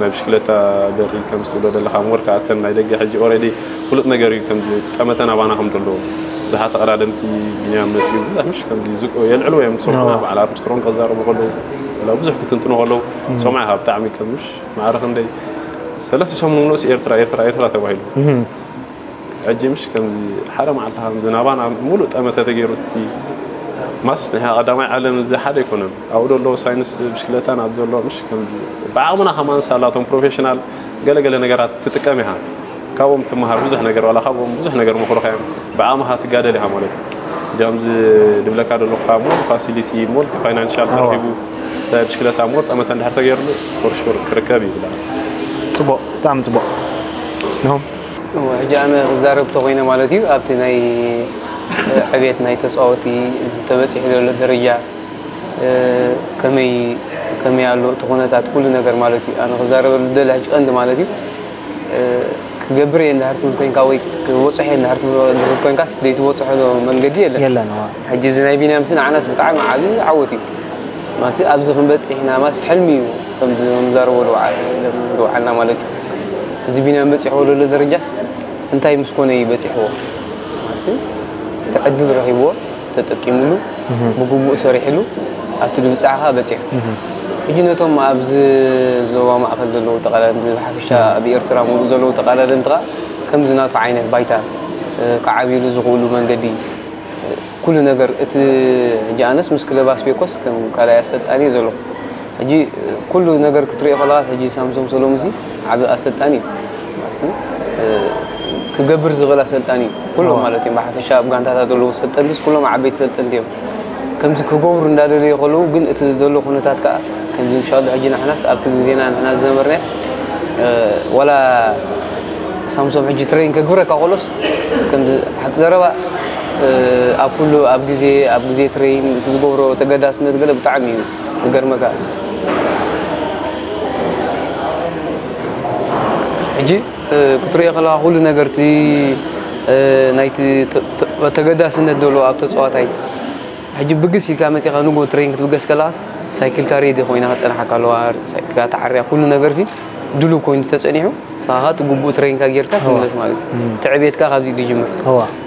ናይ ብሽክለታ በሪ ከምዚ ትብሎ ዘለኻ፣ ሞር ከኣ እተን ናይ ደገ ሕጂ ኦረዲ ፍሉጥ ነገር እዩ። ከምዚ ጠመተ ናባና ከም ዘሎ ብዙሓት ተቐዳደምቲ ቢንያም መጺኡ ብዙሕ ምሽ ከምዚ ዝቅ-፣ የልዕልዎ እዮም። ሰሙና ኣዎ። በዓል ኣርምስትሮንግ ከዛረቡ ከለዉ፣ ወላ ብዙሕ ክትንትኑ ከለዉ፣ እም። ሰምዓ ኢኻ ብጣዕሚ ከም ምሽ ማዕረ ክንደይ ሰለስተ ሰሙን ምሉእስ ኤርትራ፣ ኤርትራ፣ ኤርትራ ተባሂሉ። እም። ሕጂ ምሽ ከምዚ ሓደ መዓልቲ ከምዚ ናባና ሙሉእ ጠመተ ተገይሩ እቲ ማስ ንሕና ቀዳማይ ዓለም እዚ ሓደ ኣይኮነን። ኣብኡ ዘሎ ሳይንስ ብሽክለታን ኣብ ዘሎ ምሽ ከምዚ ብዓቕምና ከማን ሳላቶም ፕሮፌሽናል ገለ ገለ ነገራት ትጥቀም ኢኻ። ካብኦም ትመሃር ብዙሕ ነገር፣ ዋላ ካብኦም ብዙሕ ነገር ምኽሩኻ እዮም። ብዓቕምኻ ትጋደል ኢኻ ማለት እዩ። ሕጂ ከምዚ ድብለካ ዘለኹ ከዓ ሞር ፋሲሊቲ፣ ሞር ፋይናንሻል እዋ። ተረኺቡ፣ ብሽክለታ ሞር ጠመተ እንድሕር ተገይርሉ ፎር ሹር ክርከብ እዩ ብለካ። ጽቡቕ፣ ብጣዕሚ ጽቡቕ። ንኹም? እወ፣ ሕጂ ኣነ ክዛረብ ተኾይነ ማለት እዩ፣ ኣብቲ ናይ፣ እ፣ ዕቤት ናይ ተጻወቲ፣ እዚ ተበጺሑ ዘሎ ደረጃ፣ እ፣ ከመይ፣ ከመይ ኣሎ እቲ ኩነታት፣ ኩሉ ነገር ማለት እዩ። ኣነ ክዛረበሉ ዝደሊ ሕጂ ቀንዲ ማለት እዩ፣ እ፣ ክገብር እየ እንድሕር ትብል ኮይንካ ወይ ክበጽሖ እየ እንድሕር ትብል፣ እንድሕር ኮይንካስ፣ ዘይትበጽሖ መንገዲ የለን። የለን፣ እወ። ሕጂ እዚ ናይ ቢንያምሲ ንዓናስ ብጣዕሚ ዓቢ ዓወት እዩ። ማሲ ኣብዚ ክንበጽሕ ኢና፣ ማሲ ሕልሚ እዩ፣ ከምዚ ንዛረቦ ዝወዓ-፣ ዝወዓልና ማለት እዩ። እዚ ቢንያም በጺሕዎ ዘሎ ደረጃስ እንታይ ምስ ኮነ እዩ በጺሕዎ? ማሲ እቲ ዕድል ረኺብዎ፣ ተጠቂምሉ፣ እህ። ብግቡእ ሰሪሕሉ፣ ኣብቲ ድብጻሕ ከኣ በጺሑ። እህ። ሕጂ ነቶም ኣብዚ ዞባ ማእከል ዘለዉ ተቐዳደምቲ፣ ብሓፈሻ ኣብ ኤርትራ ምሉእ ዘለዉ ተቐዳደምቲ ከኣ ከምዚ ናቱ ዓይነት ባይታ፣ እ፣ ክዓብዩሉ ዝኽእሉ መንገዲ፣ ኩሉ ነገር እቲ ሕጂ ኣነስ ምስ ክለብ ኣስቤኮስ ከም ካልኣይ ኣሰልጣኒ እየ ዘለኹ። ሕጂ ኩሉ ነገር ክትሪኦ ከለኻስ ሕጂ ሳምሶም ሰሎሙን እዚ ዓቢ ኣሰልጣኒ እዩ። ማለት እ፣ ክገብር ዝኽእል ኣሰልጣኒ እዩ። ኩሎም እዋ። ማለት እዮም። ብሓፈሻ ኣብ ጋንታታት ዘለዉ ሰልጠንትስ ኩሎም ዓበይቲ ሰልጠንቲ እዮም። ከምዚ ክገብሩ እንዳደለዩ ከለዉ ግን እቲ ዘሎ ኩነታት ከኣ ከምዚ ምሻሉ ሕጂ ንሕናስ ኣብቲ ግዜና ንሕና ዝነበርናስ፣ እ፣ ዋላ ሳምሶም ሕጂ ትሬን ከግብረካ ከሎስ፣ ከምዚ ሓቂ ዘረባ፣ እ፣ ኣብ ኩሉ፣ ኣብ ግዜ፣ ኣብ ግዜ ትሬን እቲ ዝገብሮ ተገዳስነት ገለ ብጣዕሚ እዩ ዝገርመካ። ሕጂ፣ እ፣ ክትሪኦ ከለኻ ኩሉ ነገር እቲ ናይቲ ተገዳስነት ዘሎ ኣብ ተፃዋታይ ሕጂ ብግስ ኢልካ መፂኻ ንጎ ትሬን ክትብገስ ከለኻስ ሳይክልካ ሬዲ ኮይና ክፀናሓካ ኣለዋ። ሳይክልካ ተዓርያ ኩሉ ነገር ሲ ድሉ ኮይኑ ተፀኒሑ ንስኻ እቲ ግቡእ ትሬንካ ጌርካ ትምለስ ማለት እዩ። እቲ ዕቤትካ ካብዚ ዝጅምር።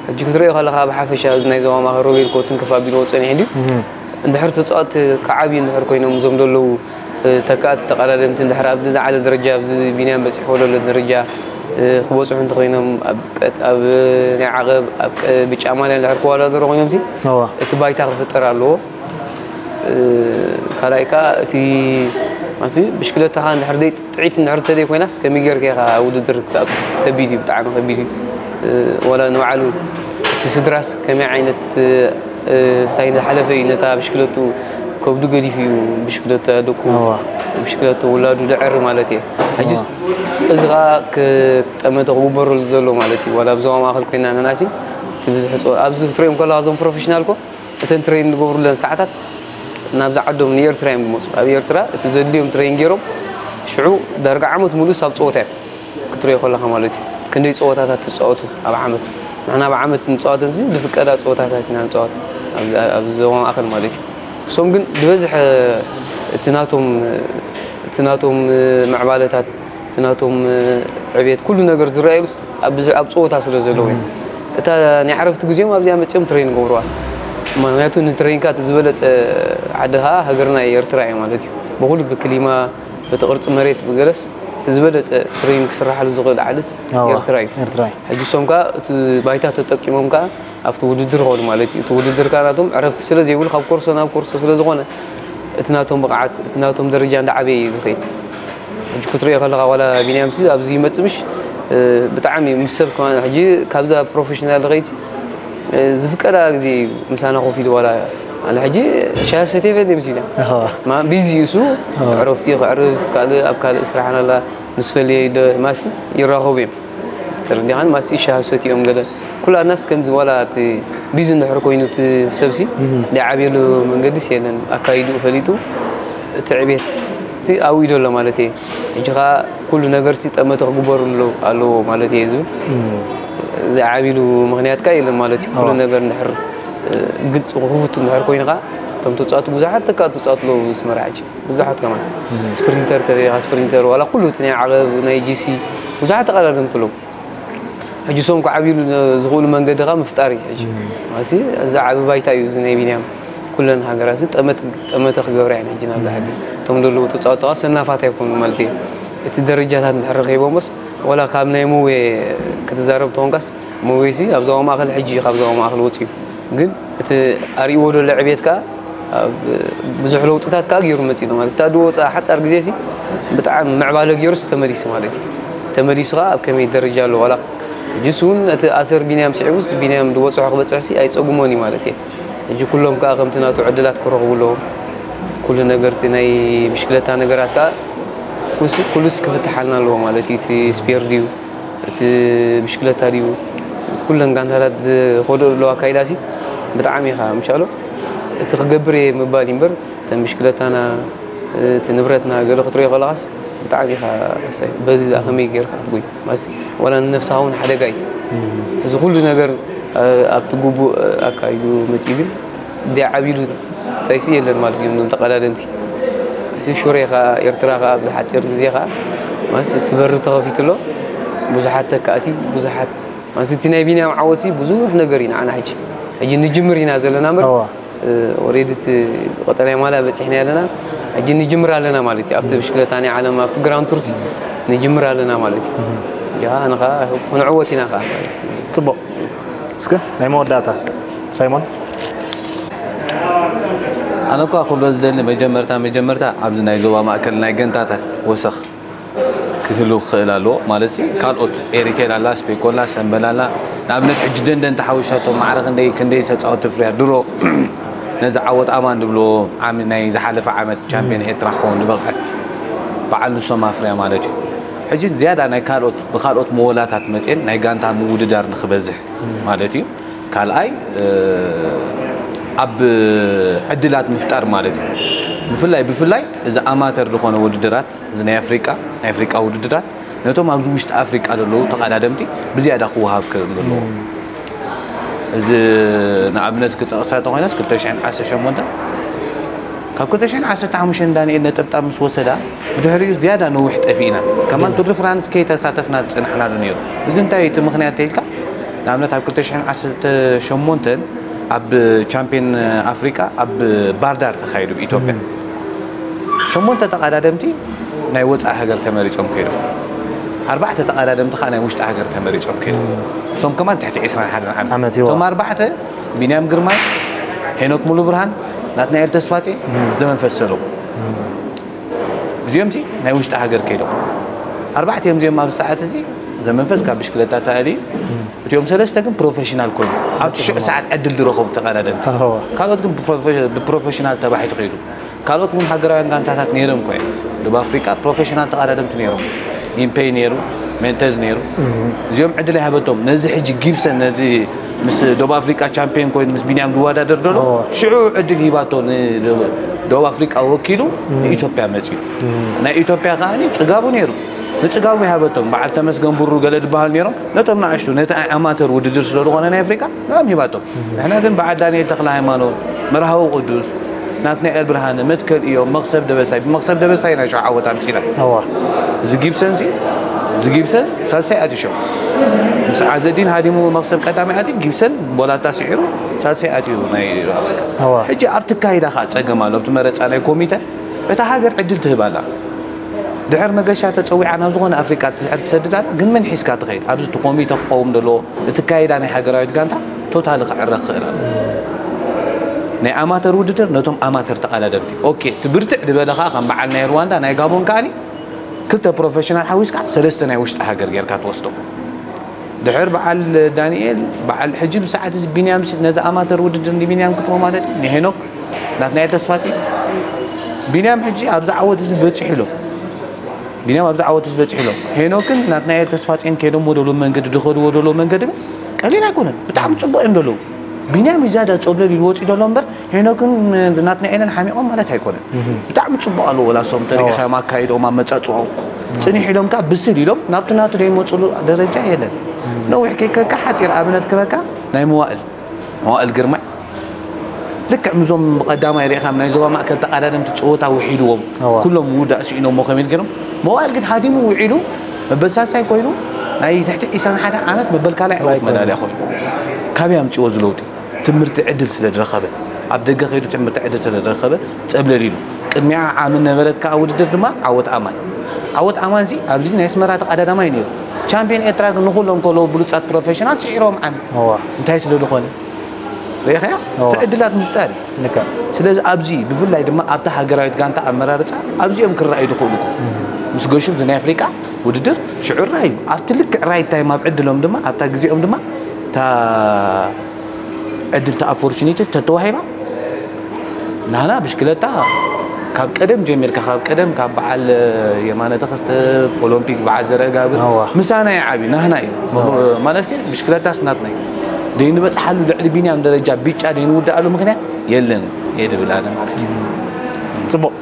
ሕጂ ክትሪኦ ከለኻ ብሓፈሻ እዚ ናይ ዞባ ማእኸል ሮቤል ኮትን ከፍ ኣቢልዎ ፀኒሑ ድዩ? እንድሕር ተፃወት ክዓብዩ እንድሕር ኮይኖም እዞም ዘለዉ ተካእቲ ተቐዳደምቲ እንድሕር ኣብ ዝለዓለ ደረጃ ኣብዚ ቢንያም በፂሕዎ ዘሎ ደረጃ ክበፅሑ እንተኮይኖም ኣብ ናይ ዓቐብ ኣብ ብጫ ማልያ እንድሕር ክወዳደሩ ኮይኖም እቲ ባይታ ክፍጠር ኣለዎ። ካልኣይ ከዓ እቲ ማሲ ብሽክለታኻ እንድሕር ደይ ጥዒት እንድሕር ተደይ ኮይናስ ከመይ ጌርካ ኢኻ ውድድር ክትኣቱ? ከቢድ እዩ፣ ብጣዕሚ ከቢድ እዩ። ወላ ንባዕሉ እቲ ስድራስ ከመይ ዓይነት ሳይ ዝሓለፈ እዩ ነታ ብሽክለቱ ከብዱ ገዲፉ እዩ ብሽክለታ ደቁ ብሽክለቱ ውላዱ ድዕር ማለት እየ። ሕጅስ እዚ ከዓ ክጠመተ ክግበረሉ ዘሎ ማለት እዩ። ዋላ ኣብ ዞባ ማእኸል ኮይና ንናሲ እቲ ብዝሕ ኣብዚ ክትሪኦም ከለካ እዞም ፕሮፌሽናል ኮ እተን ትሬን ዝገብሩለን ሰዓታት ናብዚ ዓዶም ንኤርትራ እዮም ዝመፁ። ኣብ ኤርትራ እቲ ዘድልዮም ትሬን ገይሮም ሽዑ ዳርጋ ዓመት ሙሉስ ኣብ ፀወታ እዮም ክትሪኦ ከለካ ማለት እዩ። ክንደይ ፀወታታት ትፃወቱ ኣብ ዓመት? ንሕና ኣብ ዓመት ንፃወተን ሲ ዝፍቀዳ ፀወታታት ኢና ንፃወት ኣብዚ ዞባ ማእኸል ማለት እዩ። እሶም ግን ዝበዝሐ እቲ ናቶም እቲ ናቶም ምዕባለታት እቲ ናቶም ዕቤት ኩሉ ነገር ዝረኣየሉስ ኣብ ፀወታ ስለ ዘለዉ እዩ። እታ ናይ ዕረፍቲ ግዜኦም ኣብዚኣ መፂኦም ትሬን ገብርዋ። ምክንያቱ ንትሬንካ እቲ ዝበለፀ ዓዲ ከዓ ሃገርና ኤርትራ እዩ ማለት እዩ። ብኩሉ ብክሊማ በቲ ቅርፂ መሬት ብገለስ እቲ ዝበለፀ ትሬን ክስራሓሉ ዝኽእል ዓድስ ኤርትራ እዩ። ሕጂ እሶም ከዓ እቲ ባይታ ተጠቂሞም ከዓ ኣብቲ ውድድር ይኸዱ ማለት እዩ። እቲ ውድድር ከዓ ናቶም ዕረፍቲ ስለ ዘይብሉ ካብ ኮርሶ ናብ ኮርሶ ስለ ዝኾነ እቲ ናቶም ብቕዓት እቲ ናቶም ደረጃ እንዳዓበየ እዩ ዝኸይድ። ሕጂ ክትሪኦ ከለኻ ዋላ ቢንያም ሲ ኣብዚ ይመጽእ ምሽ ብጣዕሚ ምስ ሰብ ከማን ሕጂ ካብዛ ፕሮፌሽናል ከይሲ ዝፍቀዳ ግዜ እዩ ምሳና ኮፍ ኢሉ ዋላ ኣነ ሕጂ ሻሂ ሰትየ ፈትየ ምስ ኢላ ማ ቢዚ እዩ እሱ ዕረፍቲ ከዕርፍ ካልእ ኣብ ካልእ ስራሕና ኣላ ምስ ፈልየ ማሲ ይራኸቡ እዮም። ተረዲኻን ማሲ ሻሂ ሰትዮም ገለ ኩላትናስ ከምዚ ዋላ እቲ ቢዚ እንድሕር ኮይኑ እቲ ሰብሲ ዳዓብየሉ መንገዲስ የለን ኣካይድኡ ፈሊጡ እቲ ዕቤት ኣብኡ ኣሎ ማለት እየ። ሕጂ ከዓ ኩሉ ነገርሲ ጠመተ ክግበሩ ኣለዎ ማለት እየ ዝብል ዝዓብሉ ምክንያት ከዓ የለን ማለት እዩ። ኩሉ ነገር እንድሕር ግልፂ ክፉት እንድሕር ኮይኑ ከዓ እቶም ተፃወቱ ብዙሓት ተካ ተፃወቱ ኣለዉ ዝመራ ሕጂ ብዙሓት ከማን ስፕሪንተር ተሪኻ ስፕሪንተር ዋላ ኩሉ እቲ ናይ ዓቐብ ናይ ጂሲ ብዙሓት ተቐዳደምቲ ኣለዉ። ሕጂ ሶም ክዓብይሉ ዝኽእሉ መንገዲ ካ ምፍጣር እዩ። ሕጂ ማሲ እዚ ዓቢ ባይታ እዩ እዚ ናይ ቢንያም ኩለን ሃገራት እዚ ጠመት ጠመተ ክገብራ እየን። ሕጂ ናብ ላዕሊ እቶም ዘለዉ ተጻወተዋ ሰናፋት ኣይኮኑ ማለት እዩ። እቲ ደረጃታት እንድሕር ረኺቦምስ ወላ ካብ ናይ መዌ ክትዛረብ ተኾንካስ መዌሲ ኣብ ዞባ ማእከል ሕጂ ካብ ዞባ ማእከል ወፅዩ ግን እቲ ኣርእይዎ ዘሎ ዕቤት ከዓ ብዙሕ ለውጥታት ከዓ ገይሩ መፂኡ ማለት እታ ድወፃ ሓፃር ግዜ ሲ ብጣዕሚ ምዕባለ ገይሩስ ተመሊሱ ማለት እዩ። ተመሊሱ ከዓ ኣብ ከመይ ደረጃ ኣሎ ዋላ ሕጅስ እውን እቲ ኣሰር ቢንያም ስዒቡስ ቢንያም ድወፅሖ ክበፅሕ ሲ ኣይፀጉሞን እዩ ማለት እየ። ሕጂ ኩሎም ከዓ ከምቲ ናቱ ዕድላት ክረኽቡ ኣለዎም። ኩሉ ነገር እቲ ናይ ብሽክለታ ነገራት ከዓ ኩሉስ ክፍትሓልና ኣለዎ ማለት እዩ። እቲ ስፔር ድዩ እቲ ብሽክለታ ድዩ ኩለን ጋንታታት ዝኸደኦ ዘለዋ ኣካይዳ ሲ ብጣዕሚ ኢኻ ምሻሎ እቲ ክገብር እየ ምባል እዩ እምበር እተን ብሽክለታና እቲ ንብረትና ገለ ክትሪኦ ከለኻስ ብጣዕሚ ኢኻ በዚ ዝኣ ከመይ ጌርካ ትጎይ ማሲ ዋላ ንነፍስኻ እውን ሓደጋ እዩ። እዚ ኩሉ ነገር ኣብቲ ግቡእ ኣካይዱ መፂኡ ግን እንዲያ ዓብይሉ ፀይሲ የለን ማለት እዩ። እዞም ተቐዳደምቲ እዚ ሹሬ ከዓ ኤርትራ ከዓ ኣብዚ ሓፂር ግዜ ከዓ ማለት እቲ በሪ ተኸፊቱ ኣሎ። ብዙሓት ተካእቲ ብዙሓት ማለት እቲ ናይ ቢንያም ዓወት ብዙሕ ነገር እዩ ንዓና ሕጂ ሕጂ ንጅምር ኢና ዘለና እምበር ኦሬዲ እቲ ቀጠልያ ማልያ በፂሕና ኣለና። ሕጂ ንጅምር ኣለና ማለት እዩ። ኣብቲ ብሽክለታ ናይ ዓለም ኣብቲ ግራንድ ቱርሲ ንጅምር ኣለና ማለት እዩ። ያ ንኻ ክንዕወት ኢና ከዓ ጽቡቕ። እስከ ናይ መወዳእታ ሳይሞን። ኣነ እኳ ክብሎ ዝደሊ መጀመርታ መጀመርታ ኣብዚ ናይ ዞባ ማእከል ናይ ገንታታት ወሰኽ ክህሉ ክኽእል ኣለዎ ማለት ሲ ካልኦት ኤሪቴል ኣላ ስፔኮላ ሰንበላላ ንኣብነት ሕጂ ደንደን ተሓዊሻቶ ማዕረ ክንደይ ክንደይ ተፃወቲ ፍርያ ድሮ ነዚ ዓወት ኣማን ድብሎ ዓሚ ናይ ዝሓለፈ ዓመት ቻምፒዮን ኤርትራ ክኸውን ዝበቕዐ በዓል ንሶም ኣፍርያ ማለት እዩ። ሕጂ ዝያዳ ናይ ካልኦት ብካልኦት መወላታት መፅኤን ናይ ጋንታ ምውድዳር ንክበዝሕ ማለት እዩ። ካልኣይ ኣብ ዕድላት ምፍጣር ማለት እዩ። ብፍላይ ብፍላይ እዚ ኣማተር ዝኾነ ውድድራት እዚ ናይ ኣፍሪቃ ናይ ኣፍሪቃ ውድድራት ነቶም ኣብዚ ውሽጢ ኣፍሪቃ ዘለዉ ተቐዳደምቲ ብዝያዳ ክወሃብ ከም ዘለዎ። እዚ ንኣብነት ክጠቕሳ ተኾይነስ ክልተ ሽሕን ዓሰርተ ሸሞንተን፣ ካብ ክልተ ሽሕን ዓሰርተ ሓሙሽተን ዳንኤል ነጠብጣብ ምስ ወሰዳ፣ ብድሕሪኡ ዝያዳ ነዊሕ ጠፊእና። ከማን ቱር ድ ፍራንስ ከይተሳተፍና ዝጸናሕናሉ ነይሩ። እዚ እንታይ እቲ ምኽንያት ተይልካ? ንኣብነት ኣብ ክልተ ሽሕን ዓሰርተ ሸሞንተን ኣብ ቻምፒዮን ኣፍሪቃ ኣብ ባርዳር ተኻይዱ ብኢትዮጵያ። ሸሞንተ ተቐዳደምቲ ናይ ወጻኢ ሃገር ተመሪጾም ከይዶም። ኣርባዕተ ተቐዳደምቲ ከኣ ናይ ውሽጢ ሃገር ተመሪጾም ከይዶም። እሶም ከማን ትሕቲ ዕስራን ሓደን ዓመት። ዓመት፣ ይዋ። እቶም ኣርባዕተ ቢንያም ግርማይ፣ ሄኖክ ሙሉ ብርሃን፣ ናትናኤል ተስፋጼ፣ ዘመንፈስ ሰለሙን። እዚኦም ሲ ናይ ውሽጢ ሃገር ከይዶም። ኣርባዕቲኦም እዚኦም ኣብዚ ሰዓት እዚ ዘመንፈስ ካብ ብሽክለታ ተኣልዩ፣ እቲኦም ሰለስተ ግን ፕሮፌሽናል ኮይኑ ኣብቲ ሽዑ ሰዓት ዕድል ዝረኸቡ ተቐዳደምቲ። ኣዎ። ካልኦት ግን ብፕሮፌ-፣ ብፕሮፌሽናል ተባሒቱ ከይዱ። ካልኦት እውን ሃገራውያን ጋንታታት ነይሮም እኮ እዮም። ደቡብ ኣፍሪቃ ፕሮፌሽናል ተቐዳደምቲ ነይሮም። ኢምፔይ ነይሩ፣ ሜንተዝ ነይሩ። እዚኦም ዕድል ኣይሃበቶም። ነዚ ሕጂ ጊብሰን ነዚ ምስ ደቡብ ኣፍሪቃ ቻምፒዮን ኮይኑ ምስ ቢንያም ዝወዳደር ዘሎ ኣዎ። ሽዑ ዕድል ሂባቶ ንደቡብ ኣፍሪቃ ወኪሉ ንኢትዮጵያ መፅዩ። ናይ ኢትዮጵያ ከኣ ጽጋቡ ነይሩ። ንጽጋቡ ይሃበቶም። በዓል ተመስገን ብሩ ገለ ዝበሃል ነይሮም። ነቶም ንኣሽቱ፣ ነቲ ኣይ-፣ ኣማተር ውድድር ስለ ዝኾነ ናይ ኣፍሪቃ፣ ንኦም ሂባቶም። ንሕና ግን በዓል ዳንኤል ተኽለ ሃይማኖት፣ መርሃዊ ቅዱስ፣ ናትናኤል ብርሃነ፣ መትከል እዮም፣ መኽሰብ ደበሳይ፣ ብመኽሰብ ደበሳይ ኢና ሽዑ ዓወት ኣምጺና። እዋ። እዚ ጊብሰን ሲ፣ እዚ ጊብሰን ሳልሳይ ኣትዩ ሽዑ። ምስ ዓዘዲን ሃዲሙ መኽሰብ ቀዳማይ ኣትዩ፣ ጊብሰን ቦላታ ስዒሩ ሳልሳይ ኣትዩ ናይ ኣፍሪቃ። እዋ። ሕጂ ኣብቲ ኣካይዳ ኸኣ ጸገም ኣሎ፣ ኣብቲ መረጻ ናይ ኮሚተ፣ እታ ሃገር ዕድል ትህብ ኣላ። ድሕር መገሻ ተጸዊዓ ናብ ዝኾነ ኣፍሪቃ ትስዕር ትሰድድ ኣላ፣ ግን መን ሒዝካ ትኸይድ? ኣብዚ እቲ ኮሚተ ክቐውም ዘለዎ፣ እቲ ኣካይዳ ናይ ሃገራዊት ጋንታ ቶታሊ ክዕረ ክኽእል ኣሎ። ናይ ኣማተር ውድድር ነቶም ኣማተር ተቐዳደምቲ። ኦኬ፣ እቲ ብርትዕ ዝበለ ኸኣ ከም በዓል ናይ ሩዋንዳ፣ ናይ ጋቦን ከኣኒ ክልተ ፕሮፌሽናል ሓዊስካ ሰለስተ ናይ ውሽጢ ሃገር ጌርካ ትወስዶ። ድሕር በዓል ዳንኤል፣ በዓል ሕጂ ብሰዓት እዚ ቢንያም ሲ-፣ ነዚ ኣማተር ውድድር ንቢንያም ክትቦ ማለት እዩ፣ ንሄኖክ ናትናኤል ተስፋጺ። ቢንያም ሕጂ ኣብዚ ዓወት እዚ በጺሑ ኣሎ። ቢንያም ኣብዚ ዓወት እዚ በጺሑ ኣሎ። ሄኖክን ናትናኤል ተስፋጺን ከይዶም ወደሎ መንገዲ፣ ዝኸዱ ወደሎ መንገዲ ግን ቀሊል ኣይኮነን። ብጣዕሚ ጽቡቕ እዮም ዘለዉ። ቢንያም እዩ ዝያዳ ጸብለል ኢሉ ወጺኡ ዘሎ እምበር፣ ሄኖክን ናትናኤልን ሓሚቖም ማለት ኣይኮነን። እህ። ብጣዕሚ ጽቡቕ ኣለዎ፣ ወላ እሶም ተሪኢኻ እዋ። እዮም ኣካይዶም፣ ኣመጻጽኦም። ጽኒሕ ኢሎም ከኣ ብስል ኢሎም፣ ናብቲ ናቱ ዘይመጽሉ ደረጃ የለን። እህ። ነዊሕ ከይከድካ ሓጺር ኣብነት ክበካ፣ ናይ መዋእል፣ መዋእል ግርማይ። ልክዕ ምዞም ብቐዳማይ ርኢኻም ናይ ዞባ ማእከል ተቐዳደምቲ ጸወታ ውሒድዎም። እዋ። ኩሎም ምውዳእ ስኢኖሞ ከመይ ገይሮም? መዋእል ግን ሃዲሙ ውዒሉ፣ መበል ሳልሳይ ኮይኑ፣ ናይ ትሕቲ ዕስራን ሓደን ዓመት መበል ካልኣይ ዕዉት ኣይኮነን። መዳልያ ኮይኑ። ካበይ ኣምጺዎ እዚ ለውጢ? ትምህርቲ ዕድል ስለ ዝረኸበ፣ ኣብ ደገ ከይዱ ትምህርቲ ዕድል ስለ ዝረኸበ ጸብለል ኢሉ። ቅድሚኣ ዓሚ ነበረት ከኣ ውድድር ድማ ዓወት ኣማን። ዓወት ኣማንሲ ኣብዚ ናይ ኣስመራ ተቐዳዳማይ ነይሩ። ቻምፒዮን ኤርትራ ግን ንኹሎም ከለዉ ብሉጻት ፕሮፌሽናል ስዒሮም ዓሚ። እዋ። እንታይ ስለ ዝኾነ? ርኢኻዮ? እዋ። እቲ ዕድላት ምፍጣር እዩ። ልክዕ። ስለዚ ኣብዚ ብፍላይ ድማ ኣብታ ሃገራዊት ጋንታ ኣመራርጻ ኣብዚኦም ክረኣዩ ዝኽእሉ እኮ። እም። ምስ ገሹ እዚ ናይ ኣፍሪቃ ውድድር ሽዑ ራእዩ። ኣብቲ ልክዕ ራይት ታይም ኣብ ዕድሎም ድማ ኣብታ ግዜኦም ድማ እታ ዕድል፣ እታ ኦፖርቹኒቲ ተተዋሂባ፣ ናህና ብሽክለታ ካብ ቀደም ጀሚርካ፣ ካብ ቀደም ካብ በዓል የማነ ተኸስተ፣ ኦሎምፒክ በዓል ዘርአጋብር፣ እዋ። ምሳና እዩ ዓብዩ፣ ናህና እዩ። እዋ። ማለት ብሽክለታስ ናትና እዩ። ደይንበጽሓሉ ልዕሊ ቢንያም ደረጃ ቢጫ ደይንውድኣሉ ምኽንያት የለን እየ ድብል ኣነ ማለት እዩ። ጽቡቕ።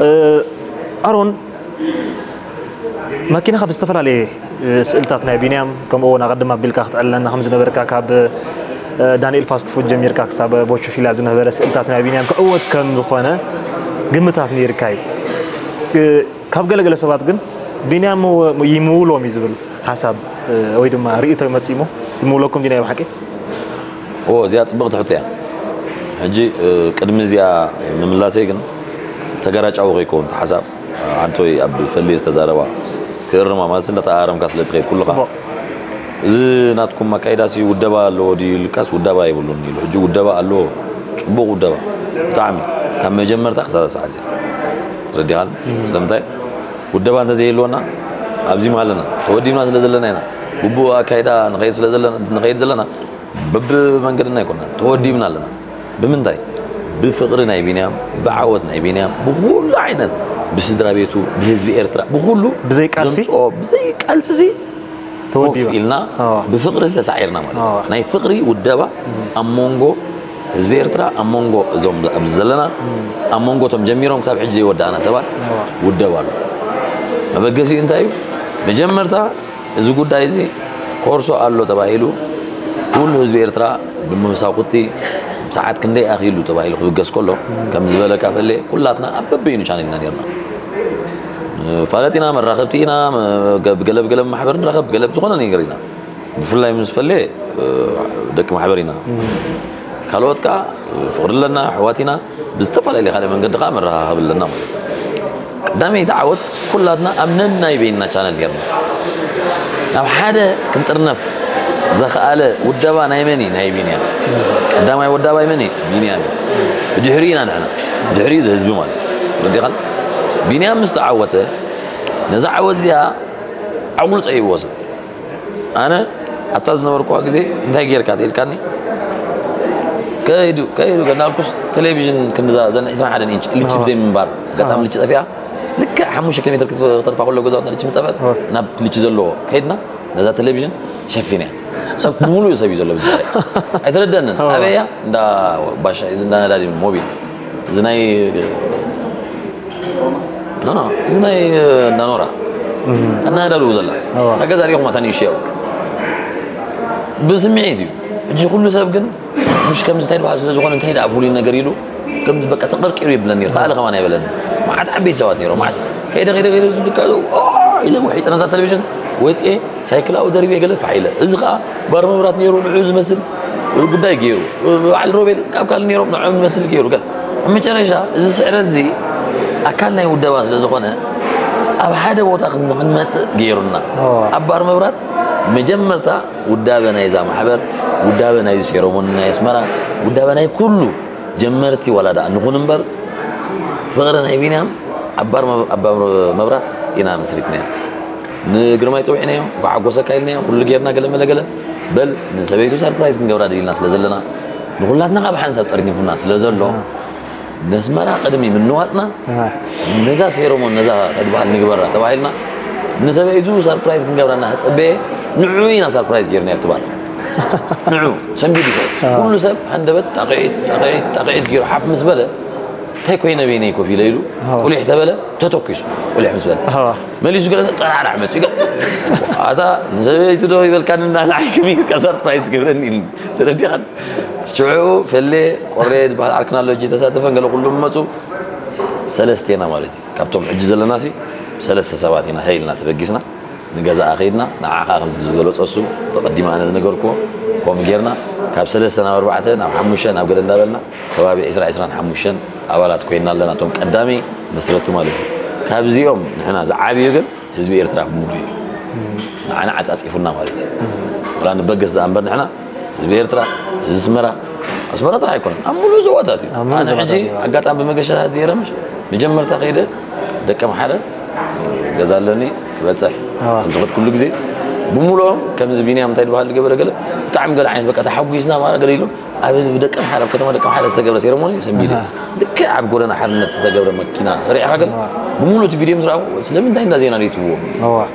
እ፣ ኣሮን፣ መኪናኻ ብዝተፈላለየ፣ እ፣ ስእልታት ናይ ቢንያም፣ ከምኡ እውን ኣቐድም ኣቢልካ ክትዕልለና ከም ዝነበርካ፣ ካብ፣ እ፣ ዳንኤል ፋስት ፉድ ጀሚርካ ክሳብ ቦቹ ፊላ ዝነበረ ስእልታት ናይ ቢንያም ክዕወት ከም ዝኾነ ግምታት ነይርካ እዩ። እ፣ ካብ ገለገለ ሰባት ግን ቢንያም ምው-፣ ይምውሎም እዩ ዝብል ሓሳብ፣ እ፣ ወይ ድማ ርእይቶ መጺሞ ይምውለኩም ድዩ ናይ ብሓቂ? ኦ፣ እዚኣ ጽብቕቲ ሕቶ እያ። ሕጂ፣ እ፣ ቅድሚ እዚኣ ምምላሰይ ግን ተገራጫዊ ከይከውን እቲ ሓሳብ፣ ኣንቶይ ኣብ ፈልየ ዝተዛረባ ክእርማ ማለት እንዳተኣረምካ ስለ ትኸይድ ኩልኻ። ጽቡቕ። እዚ ናትኩም ኣካይዳሲ ውደባ ኣለዎ ድዩ ኢልካስ ውደባ የብሉን ኢሉ። ሕጂ ውደባ ኣለዎ፣ ጽቡቕ ውደባ። ብጣዕሚ ካብ መጀመርታ ክሳብ ሳዕ እዚ። ተረዲኻን? እም። ስለምንታይ? ውደባ እንተዘይህልወና ኣብዚ ምሃለና። ተወዲብና ስለ ዘለና ኢና። ግቡእ ኣካይዳ ንኸይድ ስለ ዘለና፣ ንኸይድ ዘለና፣ በብመንገድና ኣይኮናን። ተወዲብና ኣለና። ብምንታይ? ብፍቕሪ ናይ ቢንያም፣ ብዓወት ናይ ቢንያም፣ ብኹሉ ዓይነት፣ ብስድራ ቤቱ፣ ብህዝቢ ኤርትራ፣ ብኹሉ ብዘይ ቃልሲ? ዘምጽኦ፣ ብዘይ ቃልሲ እዚ ተወዲባ ኢልና ብፍቕሪ ዝተሳዒርና ማለት እዩ። ናይ ፍቕሪ ውደባ ኣብ መንጎ ህዝቢ ኤርትራ፣ ኣብ መንጎ እዞም ኣብዚ ዘለና፣ ኣብ መንጎ እቶም ጀሚሮም ክሳብ ሕጂ ዘይወዳእና ሰባት ውደባ ኣሎ። መበገሲኡ እንታይ እዩ? መጀመርታ እዚ ጉዳይ እዚ ኮርሶ ኣሎ ተባሂሉ ኩሉ ህዝቢ ኤርትራ ብመሳኩቲ ሰዓት ክንደይ ኣኺሉ ተባሂሉ ክብገስ ከሎ ከም ዝበለካ ፈለ ኩላትና ኣብ በበይኑ ቻነል ኢና ነርና። ፋለጥ ኢና፣ መራኸብቲ ኢና፣ ብገለ ብገለ ማሕበር ንራኸብ፣ ብገለ ብዝኾነ ነገር ኢና። ብፍላይ ምስ ፈለ ደቂ ማሕበር ኢና። ካልኦት ከዓ ፍቕሪ ኣለና፣ ኣሕዋት ኢና። ብዝተፈላለየ ካልእ መንገዲ ከዓ መረኻኸብ ኣለና ማለት እዩ። ቀዳመይቲ ዓወት ኩላትና ኣብ ነናይ በይንና ቻነል ጌርና ናብ ሓደ ክንጥርነፍ ዘኸኣለ ውደባ ናይ መን እዩ? ናይ ቢንያም። ቀዳማይ ወዳባይ መን እዩ? ቢንያም እዩ። ብድሕሪኡ ኢና ንሕና። ብድሕሪኡ እዚ ህዝቢ ማለት እዩ። ተረዲኻን? ቢንያም ምስ ተዓወተ ነዛ ዓወት እዚኣ ዓጉሉ ጸይዎ ሰብ። ኣነ ኣብታ ዝነበርኩዋ ግዜ እንታይ ጌርካ ተኢልካኒ? ከይዱ ከይዱ ገናልኩስ ቴሌቪዥን ክንዛ ዘን ዕስራን ሓደን ኢንች ልቺ ብዘይ ምንባር ኣጋጣሚ ልቺ ጠፊኣ። ልክዕ ሓሙሽተ ኪሎ ሜትር ክትተርፋ ከሎ ገዛውትና ልቺ ምስ ጠፍአት ናብ ልቺ ዘለዎ ከይድና ነዛ ቴሌቪዥን ሸፊንያ። ሰብ ብምሉእ ሰብ እዩ ዘሎ ብዛዕባ ኣይተረደንን። ኣበያ እንዳ ባሻ እንዳ ነዳዲ ሞቢል እዚ ናይ ኖ ኖ እዚ ናይ እንዳኖራ እናዳልው ዘላ ኣገዛ ሪኹም ኣታ ንእሽቶ ያው ብስምዒት እዩ። ሕጂ ኩሉ ሰብ ግን ምሽ ከምዚ እንታይ ዝበሃል ስለ ዝኾነ እንታይ ደኣ ፍሉይ ነገር ኢሉ ከምዚ በቃ ተቐርቂሩ ይብለኒ ነይሩ። ተኣለ ከማን ኣይበለኒ። መዓት ዓበይቲ ሰባት ነይሮም። መዓት ከይደ ከይደ ከይደ ዝብልካ ኢለ ውሒጠ ነዛ ቴሌቪዥን ወፅኤ ሳይክል ኣብኡ ደሪበ ገለ ፋሕ ኢለ። እዚ ኸኣ ባር መብራት ነይሩ ንዑ ዝመስል ጉዳይ ገይሩ። በዓል ሮቤል ካብ ካልእ ነይሮም ንዖም ዝመስል ገይሩ። ገለ ኣብ መጨረሻ እዚ ስዕረት እዚ ኣካል ናይ ውደባ ስለ ዝኾነ ኣብ ሓደ ቦታ ክንመፅእ ገይሩና። ኣብ ባር መብራት መጀመርታ ውዳበ ናይዛ ማሕበር፣ ውዳበ ናይዚ ሴረሞኒ ናይ ኣስመራ፣ ውዳበ ናይ ኩሉ ጀመርቲ ዋላ ደኣ ንኹን እምበር ፍቕሪ ናይ ቢንያም ኣብ ባር መብ- ኣብ ባር መብራት ኢና መስሪትናዮ። ንግርማይ ጸዊዕናዮ፣ እንኳዕ ሓጎሰካ ኢልናዮ፣ ኩሉ ጌርና ገለ መለ ገለ። በል ንሰበይቱ ሰርፕራይዝ ክንገብራ ደሊና ስለ ዘለና ንኹላትና ካብ ሓንሳብ ጠርኒፉና ስለ ዘሎ ነስመራ ቅድሚ ምንዋጽና ነዛ ሴረሞን ነዛ ተድበሃል ንግበራ ተባሂልና ንሰበይቱ ሰርፕራይዝ ክንገብራ እናተጸበየ ንዑ ኢና ሰርፕራይዝ ጌርናዮ ኣብቲ ባር። ንዑ ሰንቢዱ ሰብ ኩሉ ሰብ ሃንደበት ጣቕዒት ጣቕዒት ጣቕዒት ገይሩ ሓፍ ምስ በለ እንታይ ኮይነ በይነይ ኮፍ ኢለ ኢሉ ቁሊሕ ተበለ ተተኪሱ ቁሊሕ ምስ በለ መሊሱ ገለ ጠራዕራዕ መጽኡ ኣታ ንሰበይቱ ዶ ይበልካኒ እና ንዓይ ከመይ ኢልካ ሰርፕራይዝ ትገብረኒ ኢልኒ ተረዲኻን ሽዑ ፈሌ ቆሬ ዝበሃል ኣርክናሎጂ ተሳተፈን ገለ ኩሉ መጹ ሰለስተ ኢና ማለት እዩ ካብቶም ሕጂ ዘለናሲ ሰለስተ ሰባት ኢና ሀይልና ተበጊስና ንገዛኣ ከይድና ንዓ ከዓ ከምቲ ዝበለጾ እሱ ተቐዲመ ኣነ ዝነገርክዎ ከምኡ ጌርና ካብ ሰለስተ ናብ ኣርባዕተ ናብ ሓሙሽተ ናብ ገለ እንዳበልና ከባቢ ዕስራ ዕስራን ሓሙሽተን ኣባላት ኮይና ኣለና እቶም ቀዳሚ መስረቲ ማለት እዩ ካብዚኦም ንሕና ዝዓብዩ ግን ህዝቢ ኤርትራ ብምሉእ እዩ ንዓና ዓጻጺፉና ማለት እዩ ወላ ንበገስ ደኣ እምበር ንሕና ህዝቢ ኤርትራ ህዝቢ ኣስመራ ኣስመራ ጥራሕ ኣይኮነን ኣብ ሙሉእ ዞባታት እዩ ኣነ ሕጂ ኣጋጣሚ ብመገሻ ዝየረምሽ መጀመርታ ከይደ ደቂ ኣምሓረ ገዛ ኣለኒ ክበፅሕ ኣብ ዝኸድኩሉ ግዜ ብምሉኦም ከምዚ ቢንያም እንታይ ዝበሃል ዝገበረ ገለ ብጣዕሚ ገለ ዓይነት በቃ ተሓጒስና ማራ ገለ ኢሎም ኣብ ደቂ ኣምሓረ ኣብ ከተማ ደቂ ኣምሓረ ዝተገብረ ሴረሞኒ ሰንቢደ ልክዕ ኣብ ጎደና ሓርነት ዝተገብረ መኪና ሰሪዕኻ ገለ ብምሉእ እቲ ቪድዮ ምስ ረኣኹ ስለምንታይ እንዳ ዜና ደይትብዎም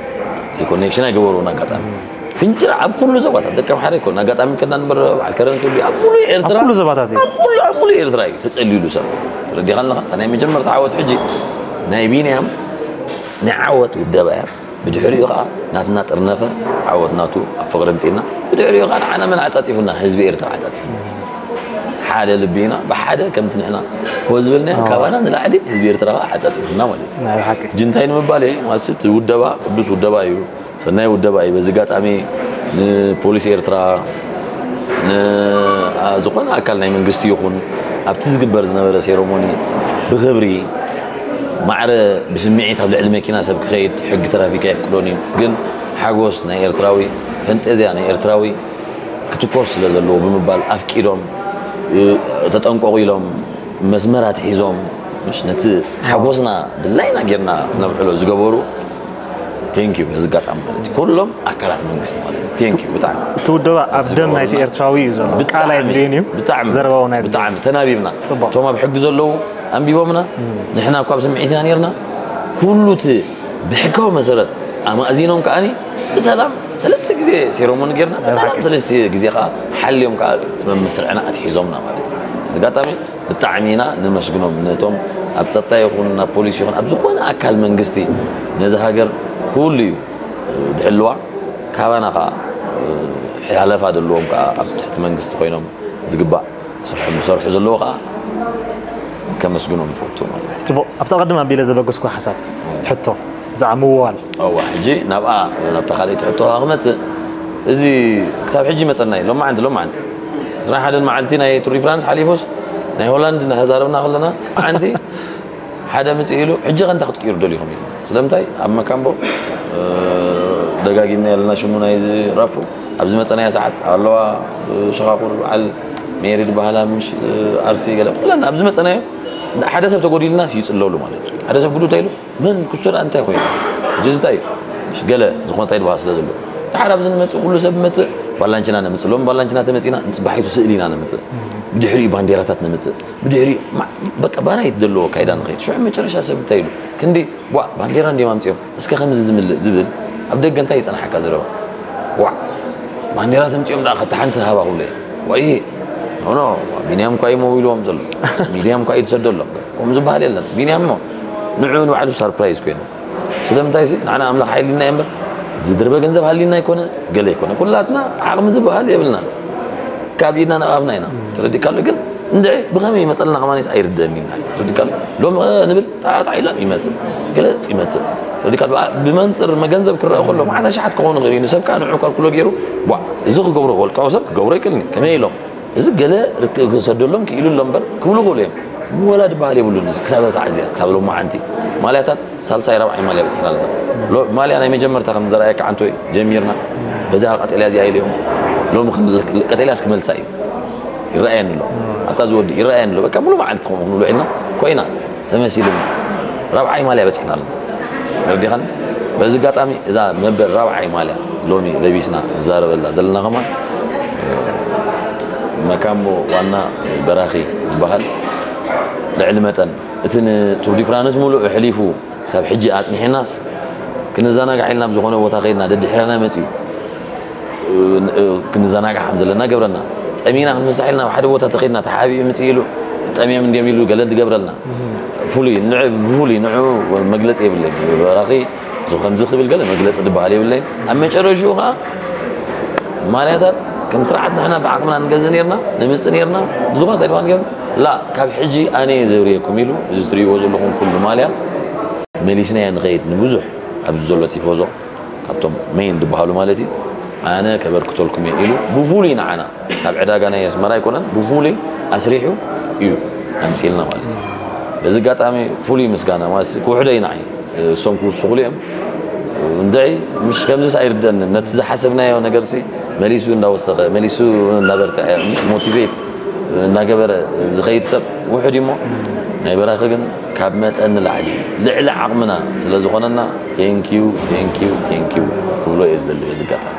እቲ ኮኔክሽን ኣይገበርዎን ኣጋጣሚ ፍንጭራ ኣብ ኩሉ ዞባታት ደቂ ኣምሓረ ኣይኮን ኣጋጣሚ ከና ንበር በዓል ከረን ክሉ ኣብ ሙሉእ ኤርትራ ኣብ ኩሉ ዞባታት እዩ ኣብ ሙሉእ ኣብ ሙሉእ ኤርትራ እዩ ተጸልዩሉ ሰብ ተረዲኻ ኣለኻ እታ ናይ መጀመርታ ዓወት ሕጂ ናይ ቢንያም ናይ ዓወት ውደባ እያ ብድሕሪኡ ከዓ ናትና ጥርነፈ ዓወት ናቱ ኣብ ፍቕሪ ምጺና ብድሕሪኡ ከዓ ንዓና መን ዓጻጺፉና ህዝቢ ኤርትራ ዓጻጺፉና ሓደ ልቢ ኢና ብሓደ ከምቲ ንሕና ኮ ዝበልናዮ ካባና ንላዕሊ ህዝቢ ኤርትራ ከዓ ዓጻጺፉና ማለት እዩ ናይ ብሓቂ ሕጂ እንታይ ንምባል እየ ማስ እቲ ውደባ ቅዱስ ውደባ እዩ ሰናይ ውደባ እዩ በዚ ኣጋጣሚ ንፖሊስ ኤርትራ ዝኾነ ኣካል ናይ መንግስቲ ይኹን ኣብቲ ዝግበር ዝነበረ ሴረሞኒ ብኽብሪ ማዕረ ብስምዒት ኣብ ልዕሊ መኪና ሰብ ክኸይድ ሕጊ ትራፊክ ኣይፍቅዶን እዩ ግን ሓጎስ ናይ ኤርትራዊ ፈንጠዝያ ናይ ኤርትራዊ ክትኮስ ስለ ዘለዎ ብምባል ኣፍቂዶም ተጠንቀቑ ኢሎም መስመር ኣትሒዞም ነቲ ሓጎስና ድላይና ጌርና ክነብዕሎ ዝገበሩ ቴንኪዩ በዚ ኣጋጣሚ ማለት እዩ ኩሎም ኣካላት መንግስቲ ማለት እዩ ቴንኪዩ ብጣዕሚ እቲ ውደባ ኣብ ደም ናይቲ ኤርትራዊ እዩ ዘሎ ቃል ኣይድልየን እዩ ዘረባው ናይ ብጣዕሚ ተናቢብና እቶም ኣብ ሕጊ ዘለዉ ኣንቢቦምና ንሕና እኳ ኣብ ስምዒት ኢና ኔርና ኩሉ እቲ ብሕጋዊ መሰረት ኣማእዚኖም ከዓኒ ብሰላም ሰለስተ ግዜ ሴሮሞኒ ጌርና፣ ብሰላም ሰለስተ ግዜ ከዓ ሓልዮም ከዓ እቲ መመስርዕና ኣትሒዞምና ማለት እዩ። እዚ ኣጋጣሚ ብጣዕሚ ኢና ነመስግኖም፣ ነቶም ኣብ ጸጥታ ይኹን ኣብ ፖሊስ ይኹን ኣብ ዝኾነ ኣካል መንግስቲ ነዚ ሃገር ኩሉ እዩ ድሕልዋ፣ ካባና ከዓ ሓለፋ ዘለዎም ከዓ ኣብ ትሕቲ መንግስቲ ኮይኖም ዝግባእ ስርሖም ዝሰርሑ ዘለዉ ከዓ ከመስግኖም ይፈቱ ማለት እዩ። ጽቡቕ፣ ኣብታ ቅድም ኣቢለ ዘበገስኩ ሓሳብ፣ ሕቶ፣ ብዛዕባ ምውዋል። እዋ፣ ሕጂ ናብኣ፣ ናብታ ካልኣይቲ ሕቶ ከዓ ክመጽእ፣ እዚ ክሳብ ሕጂ መጸና እዩ። ሎማዓንቲ፣ ሎማዓንቲ፣ ዕስራን ሓደን መዓልቲ ናይ ቱር ዲ ፍራንስ ሓሊፉስ፣ ናይ ሆላንድ እናተዛረብና ከለና፣ መዓንቲ ሓደ ምጽእ ኢሉ፣ ሕጂ ከ እንታይ ክትቅይሩ ደሊኹም ኢሉ። ስለምንታይ ኣብ መካምቦ፣ እ፣ ደጋጊምና ያለና ሽሙ ናይዚ ራፉ፣ ኣብዚ መጸናያ ሰዓት ኣለዋ፣ እ፣ ሸኻኹር በዓል ሜሪ ዝበሃላ ምሽ፣ እ፣ ኣርሲ ገለ፣ ኩለና ኣብዚ መጸናዮ፣ ሓደ ሰብ ተጎዲልናስ ይጽለሉ ማለት እዩ። ሓደ ሰብ ጉዱ እንታይ ኢሉ፣ መን ክስቶ ደኣ እንታይ ኮይኑ? ሕጂ እዚ እንታይ እዩ? እሺ፣ ገለ ዝኾነ እንታይ ዝበሃል ስለ ዘሎ። ድሓር ኣብዚ ንመጽእ፣ ኩሉ ሰብ ይመጽእ፣ ባላንችና ነምጽእ። ሎሚ ባላንችና ተመጺና፣ ንጽባሒቱ ስእሊ ኢና ነምጽእ። ብድሕሪኡ ባንዴራታት ነምጽእ። ብድሕሪኡ፣ ማ-፣ በቃ ባራይት ዘለዎ ኣካይዳ ንኸይድ። ሽዑ መጨረሻ ሰብ እንታይ ኢሉ? ክንዲ፣ ዋእ፣ ባንዴራ እንድዮም ኣምጺኦም። እስከ ከምዚ ዝምልእ ዝብል፣ ኣብ ደገ እንታይ ይጸንሓካ ዘረባ? ዋእ፣ ባንዴራ ተምጺኦም ደኣ፣ ከታ ሓንቲ ሃባ ክብሎ እየ። ዋይ፣ ኖ፣ ኖ፣ ቢንያም እኳ እዩ መዊልዎም ዘሎ። ሚድያም እኳ እዩ ዝሰደሎም። ከምኡ ዝበሃል የለን። ቢንያም እሞ፣ ንዑ ንባዕሉ ሰርፕራይዝ ኮይኑ። ስለምንታይ ሲ? ንዓና ኣምላኽ ሓይሊና እየ እምበር፣ ዝድርበ ገንዘብ ሃሊና ኣይኮነ፣ ገለ ኣይኮነ። ኩላትና ዓቕሚ ዝበሃል የብልናን። ካብ ኢድና ናብ ኣፍና ኢና። ተረዲእካ ኣሎ? ግን እንድዒ ብኸመይ ይመጸልና ከማን ኣይርደኣኒን። ተረዲእካ ኣሎ? ሎሚ ኸ ንብል፣ ጣዕጣዕ ኢሎም ይመጽእ። ገለ ይመጽእ። ተረዲእካ ኣሎ? ብመንጽር መገንዘብ ክረአ ከሎ፣ መዓት ኣሽሓት ክኾኑ ይኽእሉ እዩ። ንሰብ ከኣ ንዑ ከልክሎ ገይሩ፣ ቧዕ፣ እዚ ክገብሮ፣ ወልቃዊ ሰብ ክገብሮ ኣይክእልን እዩ። ከመይ ኢሎም? እዚ ገለ ርክብ ክሰደሎም ክኢሉ ኣሎ እምበር፣ ክብሉ ክእሉ እዮም። ምወላ ድበሃል የብሉን። እዚ ክሳብ ሳዕ እዚኣ፣ ክሳብ ሎማዓንቲ። ማልያታት ሳልሳይ ራብዓይ ማልያ በጺሕና ኣለና። ሎ-፣ ማልያ ናይ መጀመርታ ከም ዘርኣየካ ዓንቶይ ጀሚርና። በዛ ቀጠልያ እዚኣ ኢለዮም። ሎሚ ክን-፣ ቀጠልያስ ክመልሳ እዩ። ይረኣየኒ ኣሎ። ኣታ ዝወዲ ይረኣየኒ ኣሎ። በቃ ሙሉ መዓልቲ ከምኡ ክንብሎ ኢልና ኮይና ተመሲሉና። ራብዓይ ማልያ በጺሕና ኣለና። ተረዲኻኒ? በዚ ኣጋጣሚ እዛ መበል ራብዓይ ማልያ ሎሚ ለቢስና ንዛረበላ ዘለና ከማን፣ መካምቦ ዋና በራኺ ዝበሃል ልዕሊ መጠን እቲ ንቱር ዲ ፍራንስ ሙሉእ ኣሕሊፉ ክሳብ ሕጂ ኣጽኒሕናስ፣ ክንዘናጋዕ ኢልና ኣብ ዝኾነ ቦታ ከይድና ደድሕረና መጺኡ፣ እ፣ እ፣ ክንዘናጋዕ ከም ዘለና ገብረና። ጠሚና ክንምሳሕ ኢልና ኣብ ሓደ ቦታ ተኸይድና ተሓቢኡ ምጽእ ኢሉ፣ ጠምዮም እንድዮም ኢሉ ገለ ዝገብረልና። ፍሉይ፣ ንዕ-፣ ብፍሉይ ንዑ መግለጺ የብለይን። በራኺ፣ እዚ ከምዚ ክብል ገለ መግለጺ ዝበሃል የብለይን። ኣብ መጨረሽኡ ከኣ ማልያታት ከም ስርዓት ንሕና ብዓቕምና ንገዝእ ኔርና፣ ንምጽእ ኔርና፣ ዝኾነ እንታይ ድማን ገይሩ፣ ላ፣ ካብ ሕጂ ኣነ እየ ዘብርየኩም ኢሉ፣ እዚ ትርእይዎ ዘለኹም ኩሉ ማልያ መሊስናዮ ንኸይድ ንብዙሕ ኣብዚ ዘሎ ቲፎዞ፣ ካብቶም ሜይን ዝበሃሉ ማለት እዩ፣ ኣነ ከበርክተልኩም እየ ኢሉ ብፍሉይ ንዓና፣ ካብ ዕዳጋ ናይ ኣስመራ ኣይኮነን፣ ብፍሉይ ኣስሪሑ እዩ ኣምጺልና ማለት እዩ። በዚ ኣጋጣሚ ፍሉይ ምስጋና ማለት ክውሕዶ እዩ ንዓይ። እሶም ክውስኹሉ እዮም። እንድዒ፣ ምሽ ከምዚስ ኣይርደኣንን። ነቲ ዝሓሰብናዮ ነገርሲ መሊሱ እንዳወሰኸ፣ መሊሱ እንዳበርትዐ፣ ምሽ ሞቲቬት እናገበረ ዝኸይድ ሰብ ውሑድ እዩ እሞ፣ ናይ በራኺ ግን ካብ መጠን ንላዕሊ፣ ልዕሊ ዓቕምና ስለ ዝኾነና፣ ቴንኪዩ፣ ቴንኪዩ፣ ቴንኪዩ ክብሎ እየ ዝደሊ በዚ ኣጋጣሚ።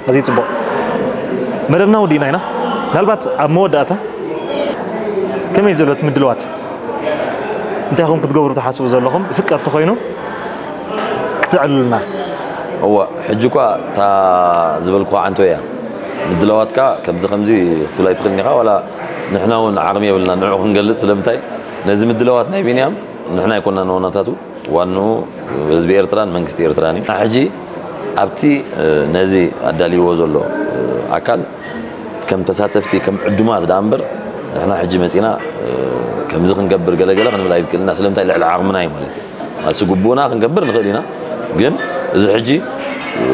ኣዝዩ ጽቡቕ። መደብና ወዲእና ኢና። ምናልባት ኣብ መወዳእታ ከመይ ዝበለት ምድልዋት፣ እንታይ ኢኹም ክትገብሩ ትሓስቡ ዘለኹም፣ ፍቀርቲ ኮይኑ ክተዕልሉና? እወ፣ ሕጂ እኳ እታ ዝበልኩኻ ዓንቶ እያ። ምድላዋትካ ከምዚ ከምዚ ክትብል ኣይትኽእልን ኢኻ፣ ዋላ ንሕና እውን ዓቕሚ የብልና ንዕኡ ክንገልጽ። ስለምንታይ? ነዚ ምድላዋት ናይ ቢንያም ንሕና ኣይኮናን ዋናታቱ፣ ዋንኡ ህዝቢ ኤርትራን መንግስቲ ኤርትራን እዩ። ሕጂ ኣብቲ፣ እ፣ ነዚ ኣዳልይዎ ዘሎ፣ እ፣ ኣካል ከም ተሳተፍቲ፣ ከም ዕዱማት ደኣ እምበር፣ ንሕና ሕጂ መጺና፣ እ፣ ከምዚ ክንገብር ገለ ገለ ክንብል ኣይንክእልና። ስለምንታይ? ልዕሊ ዓቕምና እዩ ማለት እዩ። ኣሲ ግቡእና ክንገብር ንኽእል ኢና፣ ግን እዚ ሕጂ፣ እ፣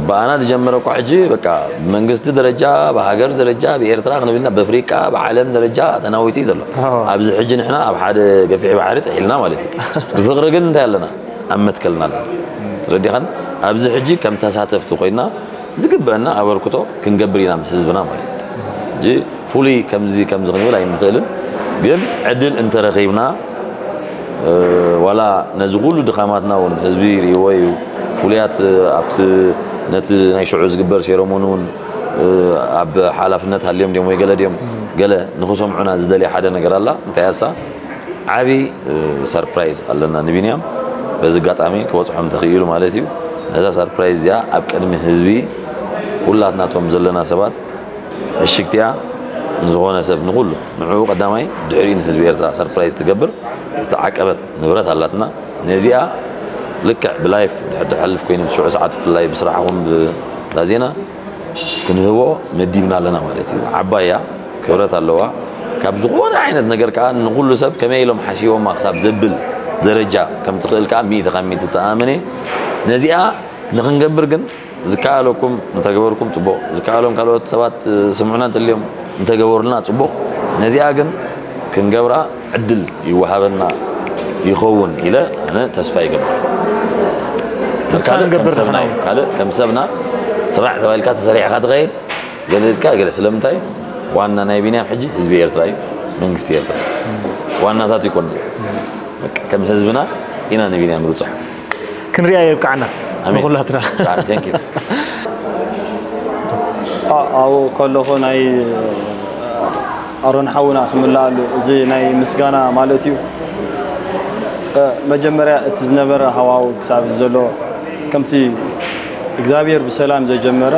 ብኣና ዝጀመረ እኳ ሕጂ በቃ ብመንግስቲ ደረጃ፣ ብሃገር ደረጃ፣ ብኤርትራ ክንብልና፣ ብኣፍሪቃ፣ ብዓለም ደረጃ ተናዊጹ እዩ ዘሎ። ኣዎ። ኣብዚ ሕጂ ንሕና ኣብ ሓደ ገፊሕ ባሕሪ ጥሒልና ማለት እዩ። ብፍቕሪ ግን እንታይ ኣለና? ኣብ መትከልና ኣለና። ተረዲኻን? ኣብዚ ሕጂ ከም ተሳተፍቲ ኮይና ዝግበአና ኣበርክቶ ክንገብር ኢና ምስ ህዝብና ማለት እዩ። ሕጂ ፍሉይ ከምዚ ከምዚ ክንብል ኣይንኽእልን፣ ግን ዕድል እንተረኺብና፣ እ፣ ዋላ ነዚ ኩሉ ድኻማትና እውን ህዝቢ ይርእይዎ እዩ። ፍሉያት፣ እ፣ ኣብቲ ነቲ ናይ ሽዑ ዝግበር ሴረሞኒ እውን፣ እ፣ ኣብ ሓላፍነት ሃልዮም ድዮም ወይ ገለ ድዮም፣ ገለ ንኽሰምዑና ዝደልያ ሓደ ነገር ኣላ። እንታይ እያ እሳ? ዓቢ፣ እ፣ ሰርፕራይዝ ኣለና ንቢንያም። በዚ ኣጋጣሚ ክበፅሖም ተኽኢሉ ማለት እዩ። ነዛ ሰርፕራይዝ እዚኣ ኣብ ቅድሚ ህዝቢ ኩላትና እቶም ዘለና ሰባት ዕሽግቲያ ንዝኾነ ሰብ ንኹሉ ንዕኡ ቀዳማይ ድሕሪኡ ንህዝቢ ኤርትራ ሰርፕራይዝ ትገብር ዝተዓቀበት ንብረት ኣላትና። ነዚኣ ልክዕ ብላይፍ ድሕር ድሓልፍ ኮይኑ ሽዑ ሰዓት ብፍላይ ብስራሕኹም ብላዜና ክንህቦ መዲብና ኣለና ማለት እዩ። ዓባያ ክብረት ኣለዋ። ካብ ዝኾነ ዓይነት ነገር ከዓ ንኹሉ ሰብ ከመይ ኢሎም ሓሲቦማ ክሳብ ዘብል ደረጃ ከም ትኽእል ከዓ ሚእቲ ካብ ሚእቲ ተኣመነ። ነዚኣ ንኽንገብር ግን ዝከኣለኩም እንተገበርኩም ፅቡቕ፣ ዝከኣሎም ካልኦት ሰባት ስምዑና እንተልዮም እንተገበሩልና ፅቡቕ። ነዚኣ ግን ክንገብራ ዕድል ይወሃበና ይኸውን ኢለ ኣነ ተስፋ ይገብር። ተስፋ ካልእ ከም ንገብር ሰብና ንሕና እዩ። ካልእ ከም ሰብና ስራሕ ተባሂልካ ተሰሪዕካ ትኸይድ ገለ ኢልካ ገለ ስለምንታይ ዋና ናይ ቢንያም ሕጂ ህዝቢ ኤርትራ እዩ መንግስቲ ኤርትራ ዋናታት ይኮን በቃ ከም ህዝብና ኢና ንቢንያም ንብፅሖ ክንሪኣ የብቃዕና ኣሜን። ንኩላትና ብጣዕሚ thank you ኣብኡ ከለኹ ናይ ኣሮን ሓውና ክምልኣሉ እዚ ናይ ምስጋና ማለት እዩ። መጀመርያ እቲ ዝነበረ ሃዋው ክሳብ ዘሎ ከምቲ እግዚኣብሔር ብሰላም ዘጀመረ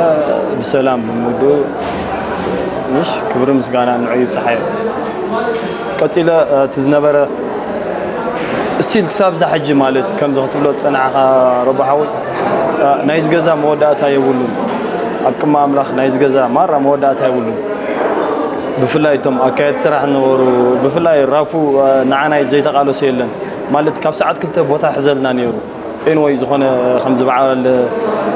ብሰላም ብምውድኡ ምሽ ክብሪ ምስጋና ንዑ ይብፅሓዮ። ቀፂለ እቲ ዝነበረ እስቲል ክሳብ እዛ ሕጂ ማለት ከምዚ ክትብሎ ዝፀናዕኻ ረባሓዊ ናይዚ ገዛ መወዳእታ የብሉን። ኣብ ቅድሚ ኣምላኽ ናይዚ ገዛ ማራ መወዳእታ የብሉን። ብፍላይ እቶም ኣካየድ ስራሕ ዝነበሩ ብፍላይ ራፉ ንዓናይ ዘይተቓለሶ የለን ማለት ካብ ሰዓት ክልተ ቦታ ሕዘልና ነይሩ። ኤንወይ ዝኾነ ከምዚ በዓል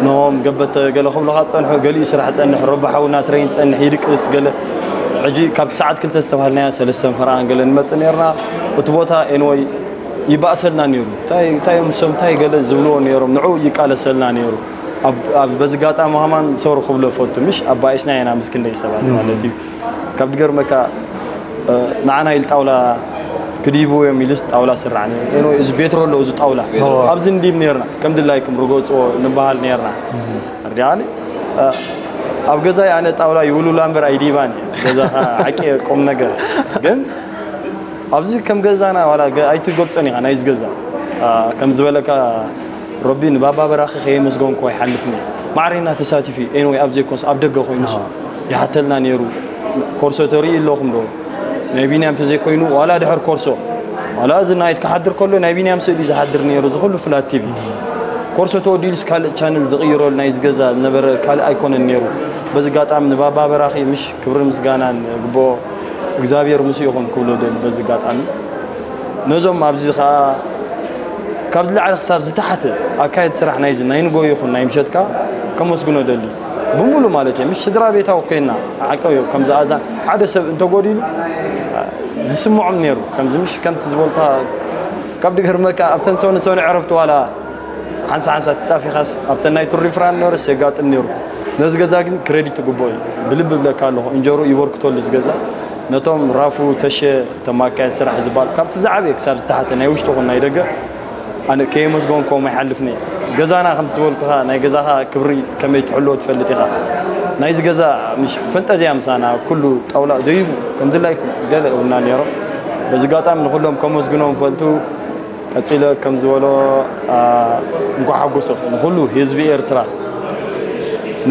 ነሆም ገበተ ገለ ክብሉኻ ዝፀንሑ ገሊኡ ስራሕ ፀንሕ ረባሓውና ትረይን ፀንሕ ይድቅስ ገለ ሕጂ ካብቲ ሰዓት ክልተ ዝተባሃልናያ ሰለስተን ፈረቓን ገለ ንመፅእ ነርና። እቲ ቦታ ኤንወይ ይባእሰልና ነይሩ። እንታይ እዮም ሰምታይ ገለ ዝብልዎ ነይሮም ንዑ ይቃለሰልና ነይሩ። ኣብ በዚ ጋጣሚ ከማን ሶሪ ክብሎ ፈቱ ምሽ ኣባይስና ኢና ምስ ክንደይ ሰባት ማለት እዩ። ካብ ድገርመካ ንዓና ኢል ጣውላ ክዲቡ እዮም ኢልስ ጣውላ ስራሕ ነይሩ። ኤኖ እዚ ቤትሮ ኣሎ እዚ ጣውላ ኣብዚ እንዲብ ነርና ከም ድላይኩም ርገፅዎ ንበሃል ነርና። ርዲኣኒ ኣብ ገዛይ ኣነ ጣውላ ይውሉላ እምበር ኣይዲባን ገዛኻ ዓቂ ቁም ነገር ግን ኣብዚ ከም ገዛና ዋላ ኣይትገብፀን ኢኻ ናይዚ ገዛ ከም ዝበለካ ረቢ ንባባ በራኺ ከየመስገንኩ ኣይሓልፍን እየ። ማዕረና ተሳቲፉ እዩ። ኤንወይ ኣብ ዘይኮንስ ኣብ ደገ ኮይኑስ ይሓተልና ነይሩ። ኮርሶ ተርኢ ኣለኹም ዶ? ናይ ቢንያም ተዘይኮይኑ ዋላ ድሕር ኮርሶ ዋላ እዚ ናይት ክሓድር ከሎ ናይ ቢንያም ስእሊ ዝሓድር ነይሩ እዚ ኩሉ ፍላት ቲቪ ኮርሶ ተወዲሉስ ካልእ ቻነል ዝቕይረሉ ናይ ዝገዛ ዝነበረ ካልእ ኣይኮነን ነይሩ። በዚ ኣጋጣሚ ንባባ በራኺ ምሽ ክብርን ምስጋናን ግብኦ እግዚኣብሔር ምስ ይኹን ክብሎ ደሊ በዚ ኣጋጣሚ ነዞም ኣብዚ ከዓ ካብ ዝለዓለ ክሳብ ዝተሓተ ኣካየድ ስራሕ ናይዚ ናይ ንጎ ይኹን ናይ ምሸት ከዓ ከመስግኖ ደሊ ብሙሉ ማለት እየ ምስ ስድራ ቤታዊ ኮይና ሓቀ እዩ ከምዚ ኣዛን ሓደ ሰብ እንተጎዲሉ ዝስምዖም ነይሩ ከምዚ ምሽ ከምቲ ዝበልካ ካብ ድገርመካ ኣብተን ሰውነ ሰውነ ዕረፍቲ ዋላ ሓንሳ ሓንሳ ተጣፊኻስ ኣብተን ናይ ቱሪፍራን ነርስ የጋጥም ነይሩ ነዚ ገዛ ግን ክሬዲት ትግብኦ እዩ ብልቢ ብለካ ኣለኹ እንጀሩ ይበርክተሉ ዝገዛ ነቶም ራፉ ተሸ ተማካየት ስራሕ ዝበሃል ካብቲ ዝዓበየ ክሳብ ዝተሓተ ናይ ውሽጢ ኹን ናይ ደገ ኣነ ከየመስገንኮም ኣይሓልፍኒ ገዛና ከም ዝበልኩኻ ናይ ገዛኻ ክብሪ ከመይ ትሕልዎ ትፈልጥ ኢኻ ናይዚ ገዛ ምሽ ፈንጠዝያ ምሳና ኩሉ ጣውላ ደይቡ ከም ድላይኩም ገለ እውና ነይሮም በዚ ኣጋጣሚ ንኩሎም ከመስግኖም ፈልቱ ቀፂለ ከም ዝበሎ እንኳ ሓጎሰ ንኩሉ ህዝቢ ኤርትራ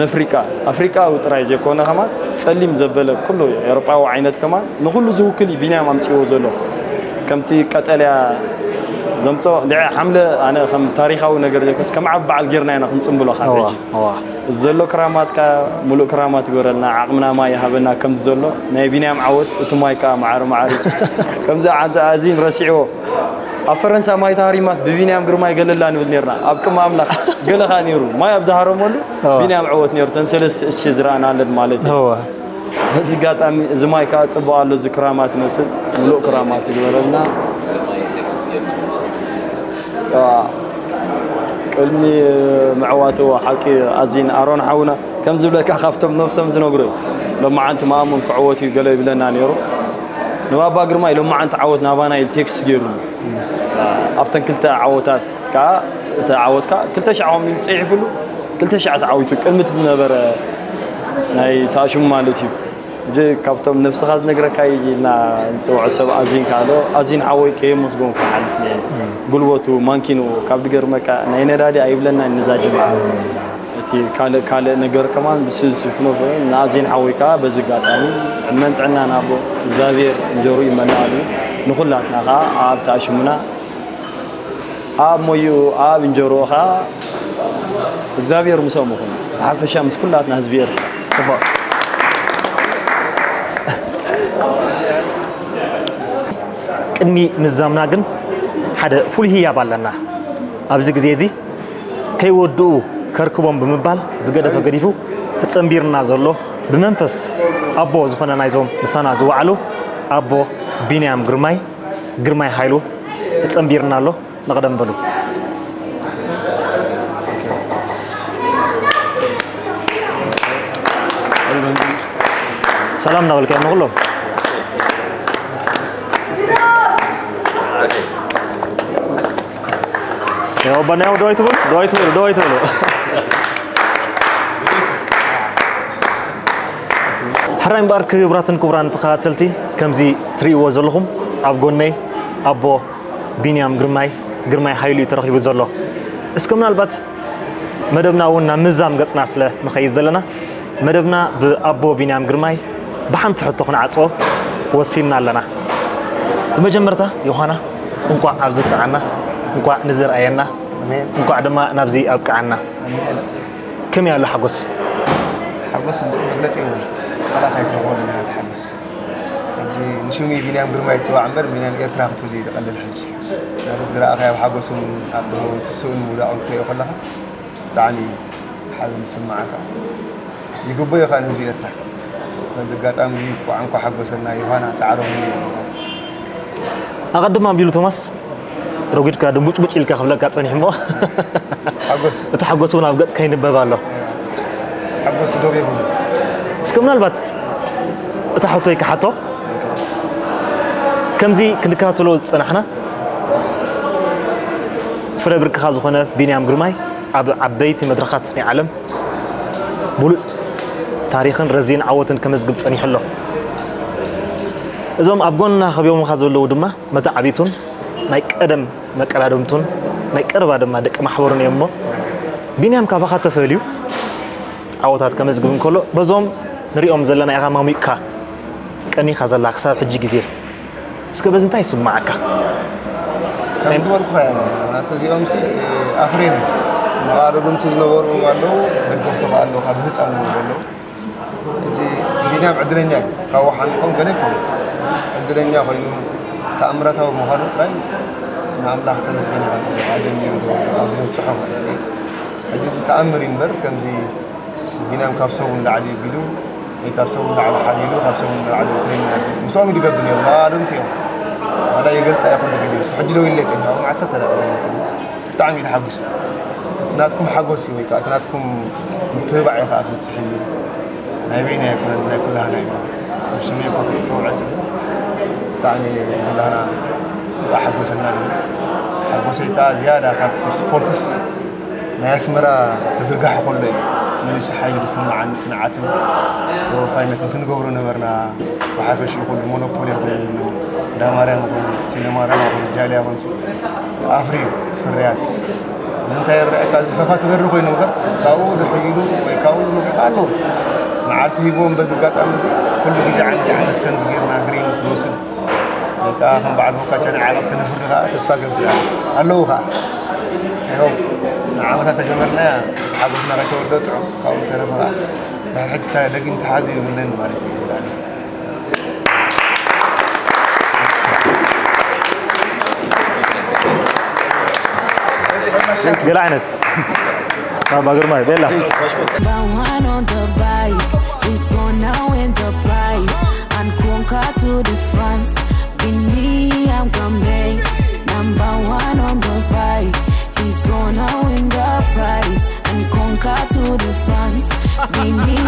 ነፍሪቃ ኣፍሪቃዊ ጥራይ ዘይኮነ ከማን ፀሊም ዘበለ ኩሉ ኤሮጳዊ ዓይነት ከማን ንኩሉ ዝውክል እዩ ቢንያም ኣምፅዎ ዘሎ ከምቲ ቀጠልያ ዘምፅኦ ልዐ ሓምለ ኣነ ከም ታሪካዊ ነገር ዘይኮስ ከም ዓብ በዓል ጌርና ኢና ክንፅምብሎ ካብ ሕጂ ዘሎ ክራማትካ ሙሉእ ክራማት ይግበረልና ዓቕምና ማይ ይሃበና ከምዚ ዘሎ ናይ ቢንያም ዓወት እቲ ማይ ከዓ ማዓረ ማዓሪ ከምዚ ዓንተ ኣዚን ረሲዕዎ ኣብ ፈረንሳ ማይ ተሃሪማት ብቢንያም ግርማይ ገለላ ንብል ነርና ኣብ ቅድሚ ኣምላኽ ገለ ከዓ ነይሩ ማይ ኣብ ዝሃረመሉ ቢንያም ዕወት ነይሩ ተን ሰለስተ እሺ ዝረኣናለን ማለት እዩ በዚ ኣጋጣሚ እዚ ማይ ከዓ ፅቡቅ ኣሎ እዚ ክራማት ይመስል ሙሉእ ክራማት ይግበረልና ቅድሚ ምዕዋትዎ ሓቂ ኣዚን ኣሮን ሓውና ከም ዝብለካ ካብቶም ነብሶም ዝነግሩ እዩ ሎማዓንቲ ማእሙን ክዕወት እዩ ገለ ይብለና ነይሩ ንባባ ግርማይ ሎማዓንቲ ዓወት ናባና ኢል ቴክስት ገይሩ ኣብተን ክልተ ዓወታት ከዓ እቲ ዓወት ከዓ ክልተ ሻዕ ሆም ኢል ፅሒፍሉ ክልተ ሻዕ ተዓዊቱ ቅድሚ እቲ ዝነበረ ናይ ተኣሽሙ ማለት እዩ ሕጂ ካብቶም ነብስኻ ዝነግረካ እዩ ኢልና ንፅውዖ ሰብ ኣዚን ካሎ ኣዚን ሓወይ ከየመስገንኩ ሓልፍ ነይሩ። ጉልበቱ ማንኪኑ ካብ ዝገርመካ ናይ ነዳዲ ኣይብለና ንዛጅ እቲ ካልእ ካልእ ነገር ከማን ብስዝስፍኖ ንኣዚን ሓወይ ከዓ በዚ ኣጋጣሚ ዕድመን ጥዕናን ኣቦ እግዚኣብሔር እንጀሩ ይመልኣሉ። ንኹላትና ከዓ ኣብ ተኣሽሙና ኣብ ሞይኡ ኣብ እንጀሮ ከዓ እግዚኣብሔር ምስኦም ይኹን። ብሓፈሻ ምስ ኩላትና ህዝቢ ኤርትራ። ጽቡቕ። ቅድሚ ምዛምና ግን ሓደ ፍሉይ ህያብ ኣለና። ኣብዚ ግዜ እዚ ከይወድኡ ከርክቦም ብምባል ዝገደፈ ገዲፉ ተጸንቢርና ዘሎ ብመንፈስ ኣቦ ዝኾነ ናይዞም ምሳና ዝወዓሉ ኣቦ ቢንያም ግርማይ፣ ግርማይ ሃይሉ ተጸንቢርና ኣሎ። ንቕደም በሉ። ሰላም እናበልካዮም ንኹሎም። ያው በናያው ደዋይ ትበሉ፣ ደዋይ ትበሉ፣ ደዋይ ትበሉ። ሕራይ እምበኣር ክቡራትን ክቡራን ተኸታተልቲ፣ ከምዚ ትርእይዎ ዘለኹም ኣብ ጎነይ ኣቦ ቢንያም ግርማይ፣ ግርማይ ሃይሉ እዩ ተረኺቡ ዘሎ። እስከ ምናልባት መደብና እውን ናብ ምዛም ገጽና ስለ ንኸይድ ዘለና፣ መደብና ብኣቦ ቢንያም ግርማይ ብሓንቲ ሕቶ ክንዓጽዎ ወሲንና ኣለና። ብመጀመርታ ዮሃና፣ እንቋዕ ኣብዚ ኣብጽዓና፣ እንቋዕ ንዝርኣየና፣ ኣሜን። እንቋዕ ድማ ናብዚ ኣብቅዓና። ኣሜን። ከመይ ኣሎ ሓጎስ? ሓጎስ እንደ መግለጺ የብሉን። ቃላት ኣይትረኽቦን ኢና እቲ ሓጎስ። ሕጂ ንሽሙ ቢንያም ግርማይ ይጽዋዕ እምበር ቢንያም ኤርትራ ክትብል እዩ ዝቐልል ሕጂ። ነቲ ዝረኣኻዮ ኣብ ሓጎሱን ኣብ ትስኡን ምውዳቑን ክትሪኦ ከለኻ ብጣዕሚ ሓዘን ዝስምዓካ። ይግበዮ ከኣ ንህዝቢ ኤርትራ። በዚ ኣጋጣሚ እዚ እንኳዕ እንኳዕ ሓጎሰና ዮሃና ጻዕሮም እዩ። ኣቐድም ኣቢሉ ቶማስ ረጒድካ ድንቡጭቡጭ ኢልካ ክብለካ ጸኒሑ እሞ ሓጎስ። እቲ ሓጎስ እውን ኣብ ገጽካ ይንበብ ኣሎ። ሓጎስ ዶብ የብሉ። እስከ ምናልባት እታ ሕቶይ ክሓቶ፣ ከምዚ ክንከታተሎ ዝጸናሕና ፍረ ብርክኻ ዝኾነ ቢንያም ግርማይ ኣብ ዓበይቲ መድረኻት ናይ ዓለም ብሉጽ ታሪኽን ረዚን ዓወትን ከመዝግብ ጸኒሑ ኣሎ። እዞም ኣብ ጎንና ከቢቦምኻ ዘለዉ ድማ መተዓቢቱን ናይ ቀደም መቀዳድምቱን ናይ ቀረባ ድማ ደቂ ማሕበሩን እዮም እሞ፣ ቢንያም ካባኻ ተፈልዩ ዓወታት ከመዝግብ እንከሎ፣ በዞም ንሪኦም ዘለና ኢኻ ማሙቕካ ቀኒኻ ዘላ ክሳብ ሕጂ ግዜ። እስከ በዚ እንታይ ይስምዓካ? ከም ዝበልኩኻ እዮም። ናተ እዚኦም ሲ ኣፍሬም እዩ። መቓረብንቱ ዝነበሩ ኣለዉ፣ ደገፍቱ ከኣ ኣለዉ፣ ካብ ህፃን ዘለዉ። ሕጂ ቢንያም ዕድለኛ እዩ። ካብኡ ሓሚቖም ገለ ይኮኑ። ዕድለኛ ኮይኑ ተኣምራታዊ ምዃኑ ጥራይ ንኣምላኽ ተመስገን ኢኻ ትብሎ። ኣደንዩ ዶ ኣብዚ ዘብጽሖ ማለት እዩ። ሕጂ እዚ ተኣምር እዩ እምበር ከምዚ ቢንያም ካብ ሰቡ ንላዕሊ ቢሉ ወይ ካብ ሰቡ ንላዕሊ ሓሊሉ ካብ ሰቡ ንላዕሊ ትሬኒንግ ምስኦም እዩ ዝገብር ነይሩ። መቓረብንቱ እዮም። ዋላ የገልጻ እያ ኩሉ ግዜ። እሱ ሕጂ ደው ኢለ ጸኒሖም ዓሰርተ ደቂቕ ብጣዕሚ እዩ ተሓጒሱ። እቲ ናትኩም ሓጎስ እዩ ወይ ከዓ እቲ ናትኩም ምትብባዕ እዩ ከዓ ኣብዚ ብፅሕ እዩ። ናይ በይና ኣይኮነን፣ ናይ ኩላህና እዩ። ኣብ ሽመይ ኮፍ ክፅውዐ ስለ ብጣዕሚ ኩላህና ብጣዕ ሓጎሰና እዩ። ሓጎሰይ ከዓ ዝያዳ ካብቲ ስፖርትስ ናይ ኣስመራ ክዝርጋሕ ከሎ እዩ መሊሱ ሓይሊ ዝስምዓኒ፣ ፅንዓትን ተወፋይነትን ክንገብሮ ነበርና። ብሓፈሽኡ ኩሉ ሞኖፖል ይኹን፣ እንዳማርያም ይኹን፣ ቴሌማርያም ይኹን፣ ጃልያ ይኹን፣ ኣፍርዩ ፍርያት። እዚ እንታይ ይረኣየካ? እዚ ፈፋ ትበሪ ኮይኑ እምበር ካብኡ ድሕር ኢሉ ወይ ካብኡ ዝመጡ ኣለዉ። መዓልቲ ሂብዎም በዚ ኣጋጣሚ እዚ ኩሉ ግዜ ዓመት ዓመት ከምዚ ጌርና ግሪን ክንወስድ ወይ ከዓ ከም በዓል ቦካቻ ናይ ዓቐብ ክነፍሪ ከዓ ተስፋ ገብር ኣለዉ ከዓ። ይኸው ንዓመታት ተጀመርናያ ሓጎስና ከይተወደኦ ጥዑም ካብኡ ዝተረፈ ከዓ ድሕር ሕጂ ደጊም ተሓዚ የብለን ማለት እዩ። ገለ ዓይነት ባባ ግርማይ ቤላ Number one on the bike, he's gonna win the prize and conquer to the France. In me, I'm gonna make number one on the bike, he's gonna win the prize and conquer to the France. In me,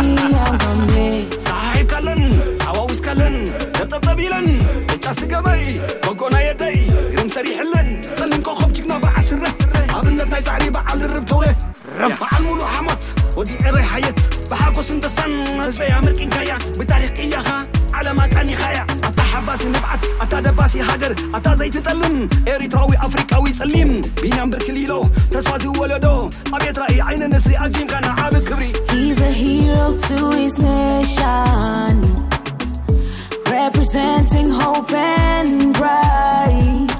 I'm gonna make ፀሓይ ካለን ሃዋውስ ካለን ጠብጠብ ኢለን ብጫ ስገበይ በጎና የደይ ግርም ሰሪሕለን ጸሊም ኮኸብ ጅግና በዓል ስረ ኣብነት ናይ ዛዕሪ በዓል ድርብ ተውለ በዓል ሙሉ ሓሞት ወዲ ዕረይ ሓየት ብሓጎስን ደስታን ህዝበይ ኣመርቂንካያ፣ ብታሪኽ ቅያኻ ዓለም ኣቃኒኻያ። ኣታ ሓባሲ ንብዓት፣ ኣታ ደባሲ ሃገር፣ ኣታ ዘይትጠልም ኤሪትራዊ ኣፍሪቃዊ ጸሊም። ቢንያም ብርክ ሊሎ ተስፋ ዝወለዶ፣ ኣቤት ራእይ ዓይኒ ንስሪ ኣግዚምካ ንዓቢ ክብሪ። He's a hero to his nation, representing hope and pride.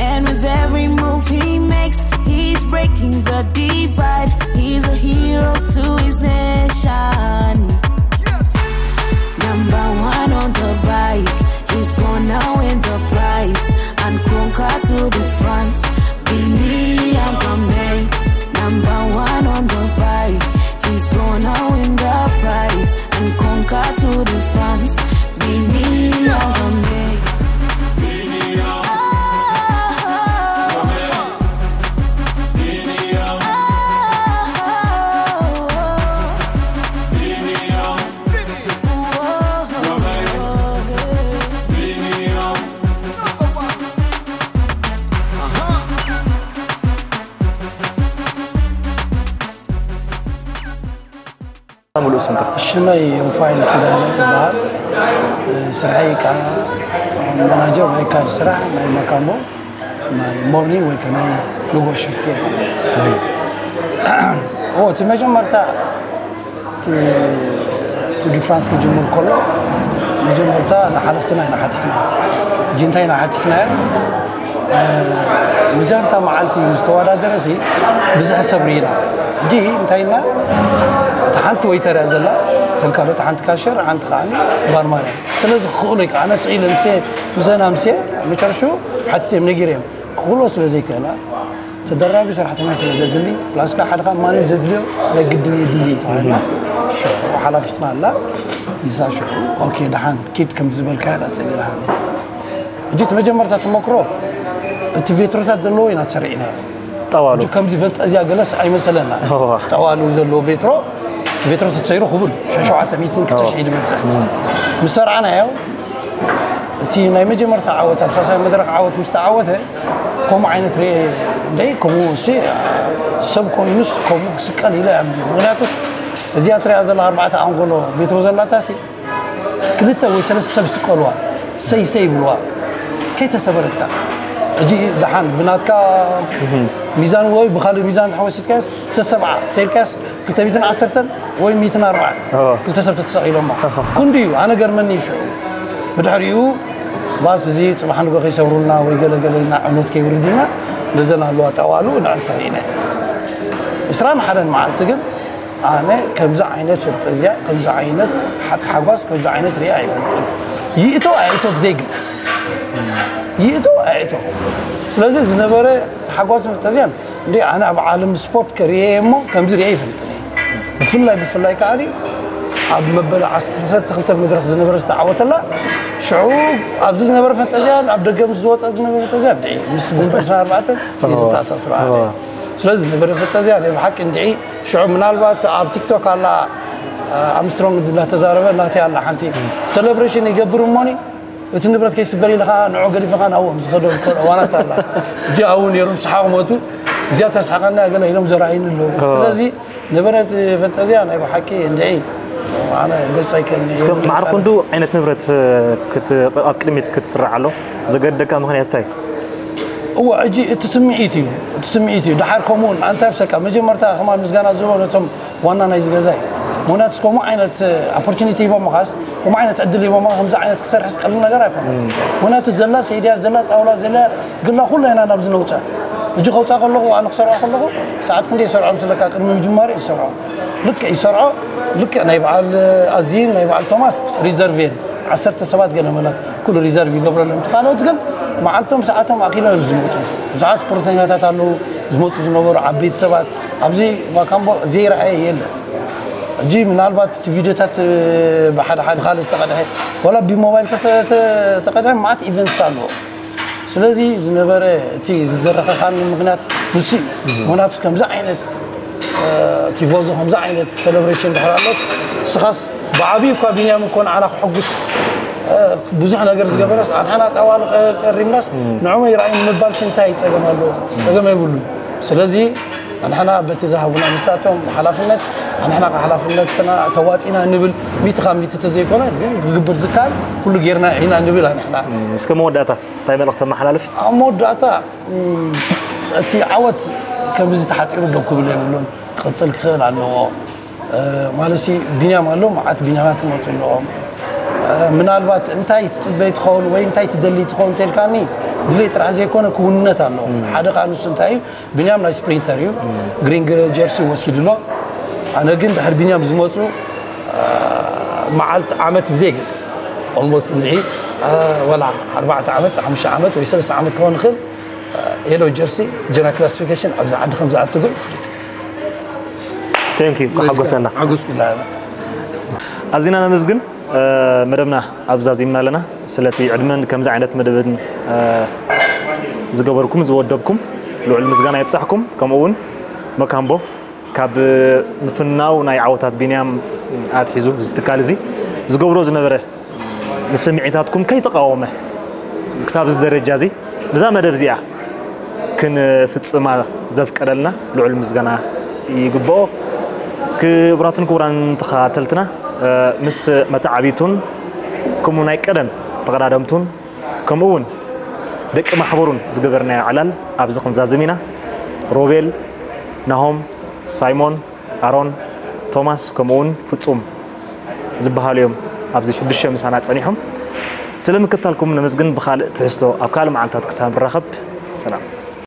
And with every move he makes, he's breaking the divide. He's a hero to his nation. Number one on the bike, he's gonna win the prize and conquer to the France. Bini Yamame, number one on the bike, he's gonna win the prize and conquer to the France. Bini Yamame. ሙሉእ ስምካ? ሽመይ ሩፋኤል ኪዳነ ይበሃል። ስራሐይ ከዓ ማናጀር ወይ ካድ ስራሕ ናይ ማካምቦ ናይ ሞርኒንግ ወይ ከዓ ናይ ንጎ ሽፍት እየ ማለት እዩ። እቲ መጀመርታ ቱር ዲ ፍራንስ ክጅምር ከሎ መጀመርታ ንሓለፍትና ኢና ሓቲትና። ሕጂ እንታይ ኢና ሓቲትና? መጀመርታ መዓልቲ ምስ ተወዳደረ ሲ ብዙሕ ሰብ ርኢና። ሕጂ እንታይ ኢልና? እቲ ሓንቲ ወይተር እያ ዘላ፣ እተን ካልኦት ሓንቲ ካሸር፣ ሓንቲ ከዓኒ ባርማን እያ። ስለዚ ክኽእሎ እዩ። ኣነ ስኢለ ምሴ፣ ምሰና ምሴ፣ መጨረሹ ሓቲቶም ነጊረዮም። ክኽእሎ ስለ ዘይክእላ፣ ተደራቢ ሰራሕተኛ ስለ ዘድሊ፣ ፕላስ ከዓ ሓደ ከዓ ማኔጅ ዘድልዮ ናይ ግድን የድሊ ተባሂልና። ሽዑ ሓላፊትና ኣላ፣ ይዛ ሽዑ፣ ኦኬ፣ ደሓን ኪድ ከም ዝበልካያ ቀጽል ኢላሃኒ። ሕጂ እቲ መጀመርታ ተመክሮ፣ እቲ ቬትሮታት ዘለዎ ኢና ተሰሪዕናዮ። ጠዋሉ። ሕጂ ከምዚ ፈንጠዝያ ገለስ ኣይመሰለና። እዋ። ጠዋሉ ዘለዎ ቬትሮ፣ ቬትሮ ተተሰይሩ ክቡር፣ ሸ-፣ ሸውዓተ ሚእትን ክልተ ሽሕ ድመጽእ። ምስ ሰርዓናዮ፣ እቲ ናይ መጀመርታ ዓወት፣ ኣብ ሳልሳይ መድረኽ ዓወት ምስ ተዓወተ፣ ከምኡ ዓይነት ርኤ፣ እንደ ከምኡ ሲ፣ ሰብ ኮይኑስ ከምኡ ክስቀል ኢለ እኣምን። ምኽንያቱስ፣ እዚኣ ትሪኣ ዘላ ኣርባዕተ ኣንጎሎ ቬትሮ ዘላታ ሲ፣ ክልተ ወይ ሰለስተ ሰብ ይስቀልዋ፣ ሰይ ሰይ ይብልዋ፣ ከይተሰበረትካ። ሕጂ ደሓን ብናትካ ሚዛን ወይ ብኻልእ ሚዛን ተወሲድካስ፣ ሰሰብዓ ተይልካስ፣ ክልተ ሚእትን ዓሰርተን ወይ ሚእትን ኣርባዓን እዎ። ክልተ ሰብ ተተሰቒሎማ። ክንዲ እዩ፣ ኣነ ገርመኒ እዩ ሽዑ። ብድሕሪኡ፣ ባስ እዚ ጽባሕ ንጎ ከይሰብሩልና ወይ ገለ ገለ ኢልና ዕኖት ከይውርድና፣ ነዘን ኣለዋ ጠዋሉ ንዕን ሰሪዕና። ዕስራን ሓደን መዓልቲ ግን፣ ኣነ ከምዚ ዓይነት ፈንጠዝያ፣ ከምዚ ዓይነት ሓ-፣ ታሕጓስ፣ ከምዚ ዓይነት ሪኣ ኣይፈልጥን። ይእቶ ኣይእቶ ብዘይግድስ። ይእቶ ኣይእቶ። ስለዚ ዝነበረ ታሕጓስን ፈንጠዝያን፣ እንዴ፣ ኣነ ኣብ ዓለም ስፖርት ከርእየ እሞ ከምዚ ሪአ ኣይፈልጥን እየ። ብፍላይ፣ ብፍላይ ከዓኒ ኣብ መበል ዓሰርተ ክልተ መድረኽ ዝነበረ ዝተዓወተላ፣ ሽዑ ኣብዚ ዝነበረ ፈንጠዝያን ኣብ ደገ ምስ ዝወፀ ዝነበረ ፈንጠዝያን፣ እንዴ፣ ምስ መበል ዕስራን ኣርባዕተን እየ ዘተኣሳስሮ ኣነ። እዋ። ስለዚ ዝነበረ ፈንጠዝያ ናይ ብሓቂ እንድዒ ሽዑ ምናልባት ኣብ ቲክቶክ ኣላ፣ ኣምስትሮንግ እናተዛረበ ናተይ ኣላ ሓንቲ ሰለብሬሽን ይገብር እሞኒ እቲ ንብረት ከይስበር ኢልኻ ንዑ ገዲፍኻ ናብኦም ዝኸደሉ እኮ እዋናት ኣላ። እጂ ኣብኡ ነይሮም ሰሓቑ ሞቱ። እዚኣ ተስሓቐና ገለ ኢሎም ዘረኣይኒ ኣለዉ። ስለዚ ነበረት ፈንጠዝያ ናይ ብሓቂ እንድዒ ኣነ ገልጾ ኣይክእልን እየ። እስከ ማዕረ ክንዱ ዓይነት ንብረት ክት-፣ ኣብ ቅድሚት ክትስራዕ ኣሎ ዘገደካ ምኽንያት እንታይ? እዋ፣ እጂ እቲ ስምዒት እዩ፣ እቲ ስምዒት እዩ። ደሓር ከምኡ እውን ኣንታ ብሰካ መጀመርታ ከማን ምስጋና ዝህቦ ነቶም ዋና ናይዚ ገዛ እዩ። ምኽንያቱ ከምኡ ዓይነት ኦፖርቹኒቲ ሂቦምኻስ፣ ከምኡ ዓይነት ዕድል ሂቦምኻ ከምዚ ዓይነት ክሰርሕስ ቀሊል ነገር ኣይኮነን። ምኽንያቱ ዘላ ሰይድያ፣ ዘላ ጣውላ፣ ዘላ ግላ ኩላ ኢና ናብዚ ነውፅኣ። እጂ ከውፅኣ ከለኹ፣ ኣነ ክሰርዖ ከለኹ፣ ሰዓት ክንደይ ይሰርዖ ምስለካ፣ ቅድሚ ምጅማሩ ይሰርዖ። ልክዕ ይሰርዖ፣ ልክዕ ናይ በዓል ኣዚን ናይ በዓል ቶማስ ሪዘርቭ እየን። ዓሰርተ ሰባት ገለ መለት ኩሉ ሪዘርቭ ይገብረሎም። እቲ ካልኦት ግን መዓልቶም ሰዓቶም ኣኺሎም እዮም ዝመፁ። ብዙሓት ስፖርተኛታት ኣለዉ ዝመፁ ዝነበሩ ዓበይቲ ሰባት። ኣብዚ ማካምቦ ዘይረኣየ የለን። ሕጂ ምናልባት እቲ ቪድዮታት፣ እ፣ ብሓደ ሓደ ካልእ ዝተቐድሐ፣ ዋላ ብሞባይል ተሰ-፣ ተ-፣ ተቐድሐ መዓት ኢቨንትስ ኣለዎ። ስለዚ ዝነበረ እቲ ዝደረኸካኒ ምኽንያት ንሱ እዩ። ምኽንያቱ ከምዚ ዓይነት፣ እ፣ ቲፎዞ፣ ከምዚ ዓይነት ሴሌብሬሽን ድሕር ኣሎስ፣ ንስኻስ ብዓብዩ እኳ ቢንያም እኮ ንዓና ክሕጉስ፣ እ፣ ብዙሕ ነገር ዝገበረስ፣ ኣንሓና ጣዋሉ ቀ-፣ ቀሪብናስ፣ ንዕሞ ይረኣዩ ንምባል እንታይ ጸገም ኣለዎ? ጸገም የብሉን። ስለዚ ንሕና በቲ ዝሃቡና ንሳቶም ሓላፍነት፣ ንሕና ሓላፍነትና ተዋፂና ንብል። ሚቲ ካብ ሚቲ ተዘይኮነ ግን ክግብር ዝከኣል ኩሉ ጌርና ኢና ንብል። ንሕና እስከ መወዳእታ እንታይ መልእኽቲ ተመሓላልፍ? ኣብ መወዳእታ እቲ ዓወት ከምዚ ተሓፂሩ ደው ክብል የብሉን፣ ክቕፅል ክኽእል ኣለዎ። ማለት ቢንያም ኣሎ፣ መዓት ቢንያማት ይመፁ ኣለዎም። ምናልባት እንታይ ትፅበይ ትኸውን ወይ እንታይ ትደሊ ትኸውን እንተልካኒ፣ ድሌት ጥራሕ ዘይኮነ ክውንነት ኣለዎ። ሓደ ከዓ ንሱ እንታይ እዩ፣ ቢንያም ናይ ስፕሪንተር እዩ፣ ግሪን ጀርሲ ወሲዱ ኣሎ። ኣነ ግን ድሕሪ ቢንያም ዝመፁ መዓልቲ ዓመት ብዘይገድስ፣ ኦልሞስት እንድዒ ወላ ኣርባዕተ ዓመት ሓሙሽተ ዓመት ወይ ሰለስተ ዓመት ክኸውን ይኽእል። የሎ ጀርሲ ጀነራል ክላሲፊኬሽን ኣብዚ ዓዲ ከም ዝኣቱ ግን ፍሉጥ። ቴንክ ዩ፣ ከሓጎሰና። ሓጎስ ክላ ኣዚና ነመስግን። መደብና ኣብዛ ዚምና ኣለና። ስለቲ ዕድመን ከምዚ ዓይነት መደብን ዝገበርኩም ዝወደብኩም ልዑል ምስጋና ይብጻሕኩም። ከምኡ እውን መካምቦ ካብ ምፍናው ናይ ዓወታት ቢንያም ኣትሒዙ እዚ ትካል እዚ ዝገብሮ ዝነበረ ንስምዒታትኩም ከይተቃወመ ክሳብ እዚ ደረጃ እዚ ነዛ መደብ እዚኣ ክንፍጽማ ዘፍቀደልና ልዑል ምስጋና ይግብኦ። ክቡራትን ክቡራን ተኸታተልትና፣ ምስ መተዓቢቱን ከምኡ ናይ ቀደም ተቐዳደምቱን ከምኡ እውን ደቂ ማሕበሩን ዝገበርናዮ ዕላል ኣብዚ ክንዛዝም ኢና። ሮቤል፣ ናሆም፣ ሳይሞን፣ ኣሮን፣ ቶማስ ከምኡ እውን ፍጹም ዝበሃሉ እዮም ኣብዚ ሽዱሽተ ምሳና ጸኒሖም። ስለ ምክታልኩም ነመስግን። ብኻልእ ትሕዝቶ ኣብ ካልእ መዓልታት ክሳብ ንራኸብ ሰላም።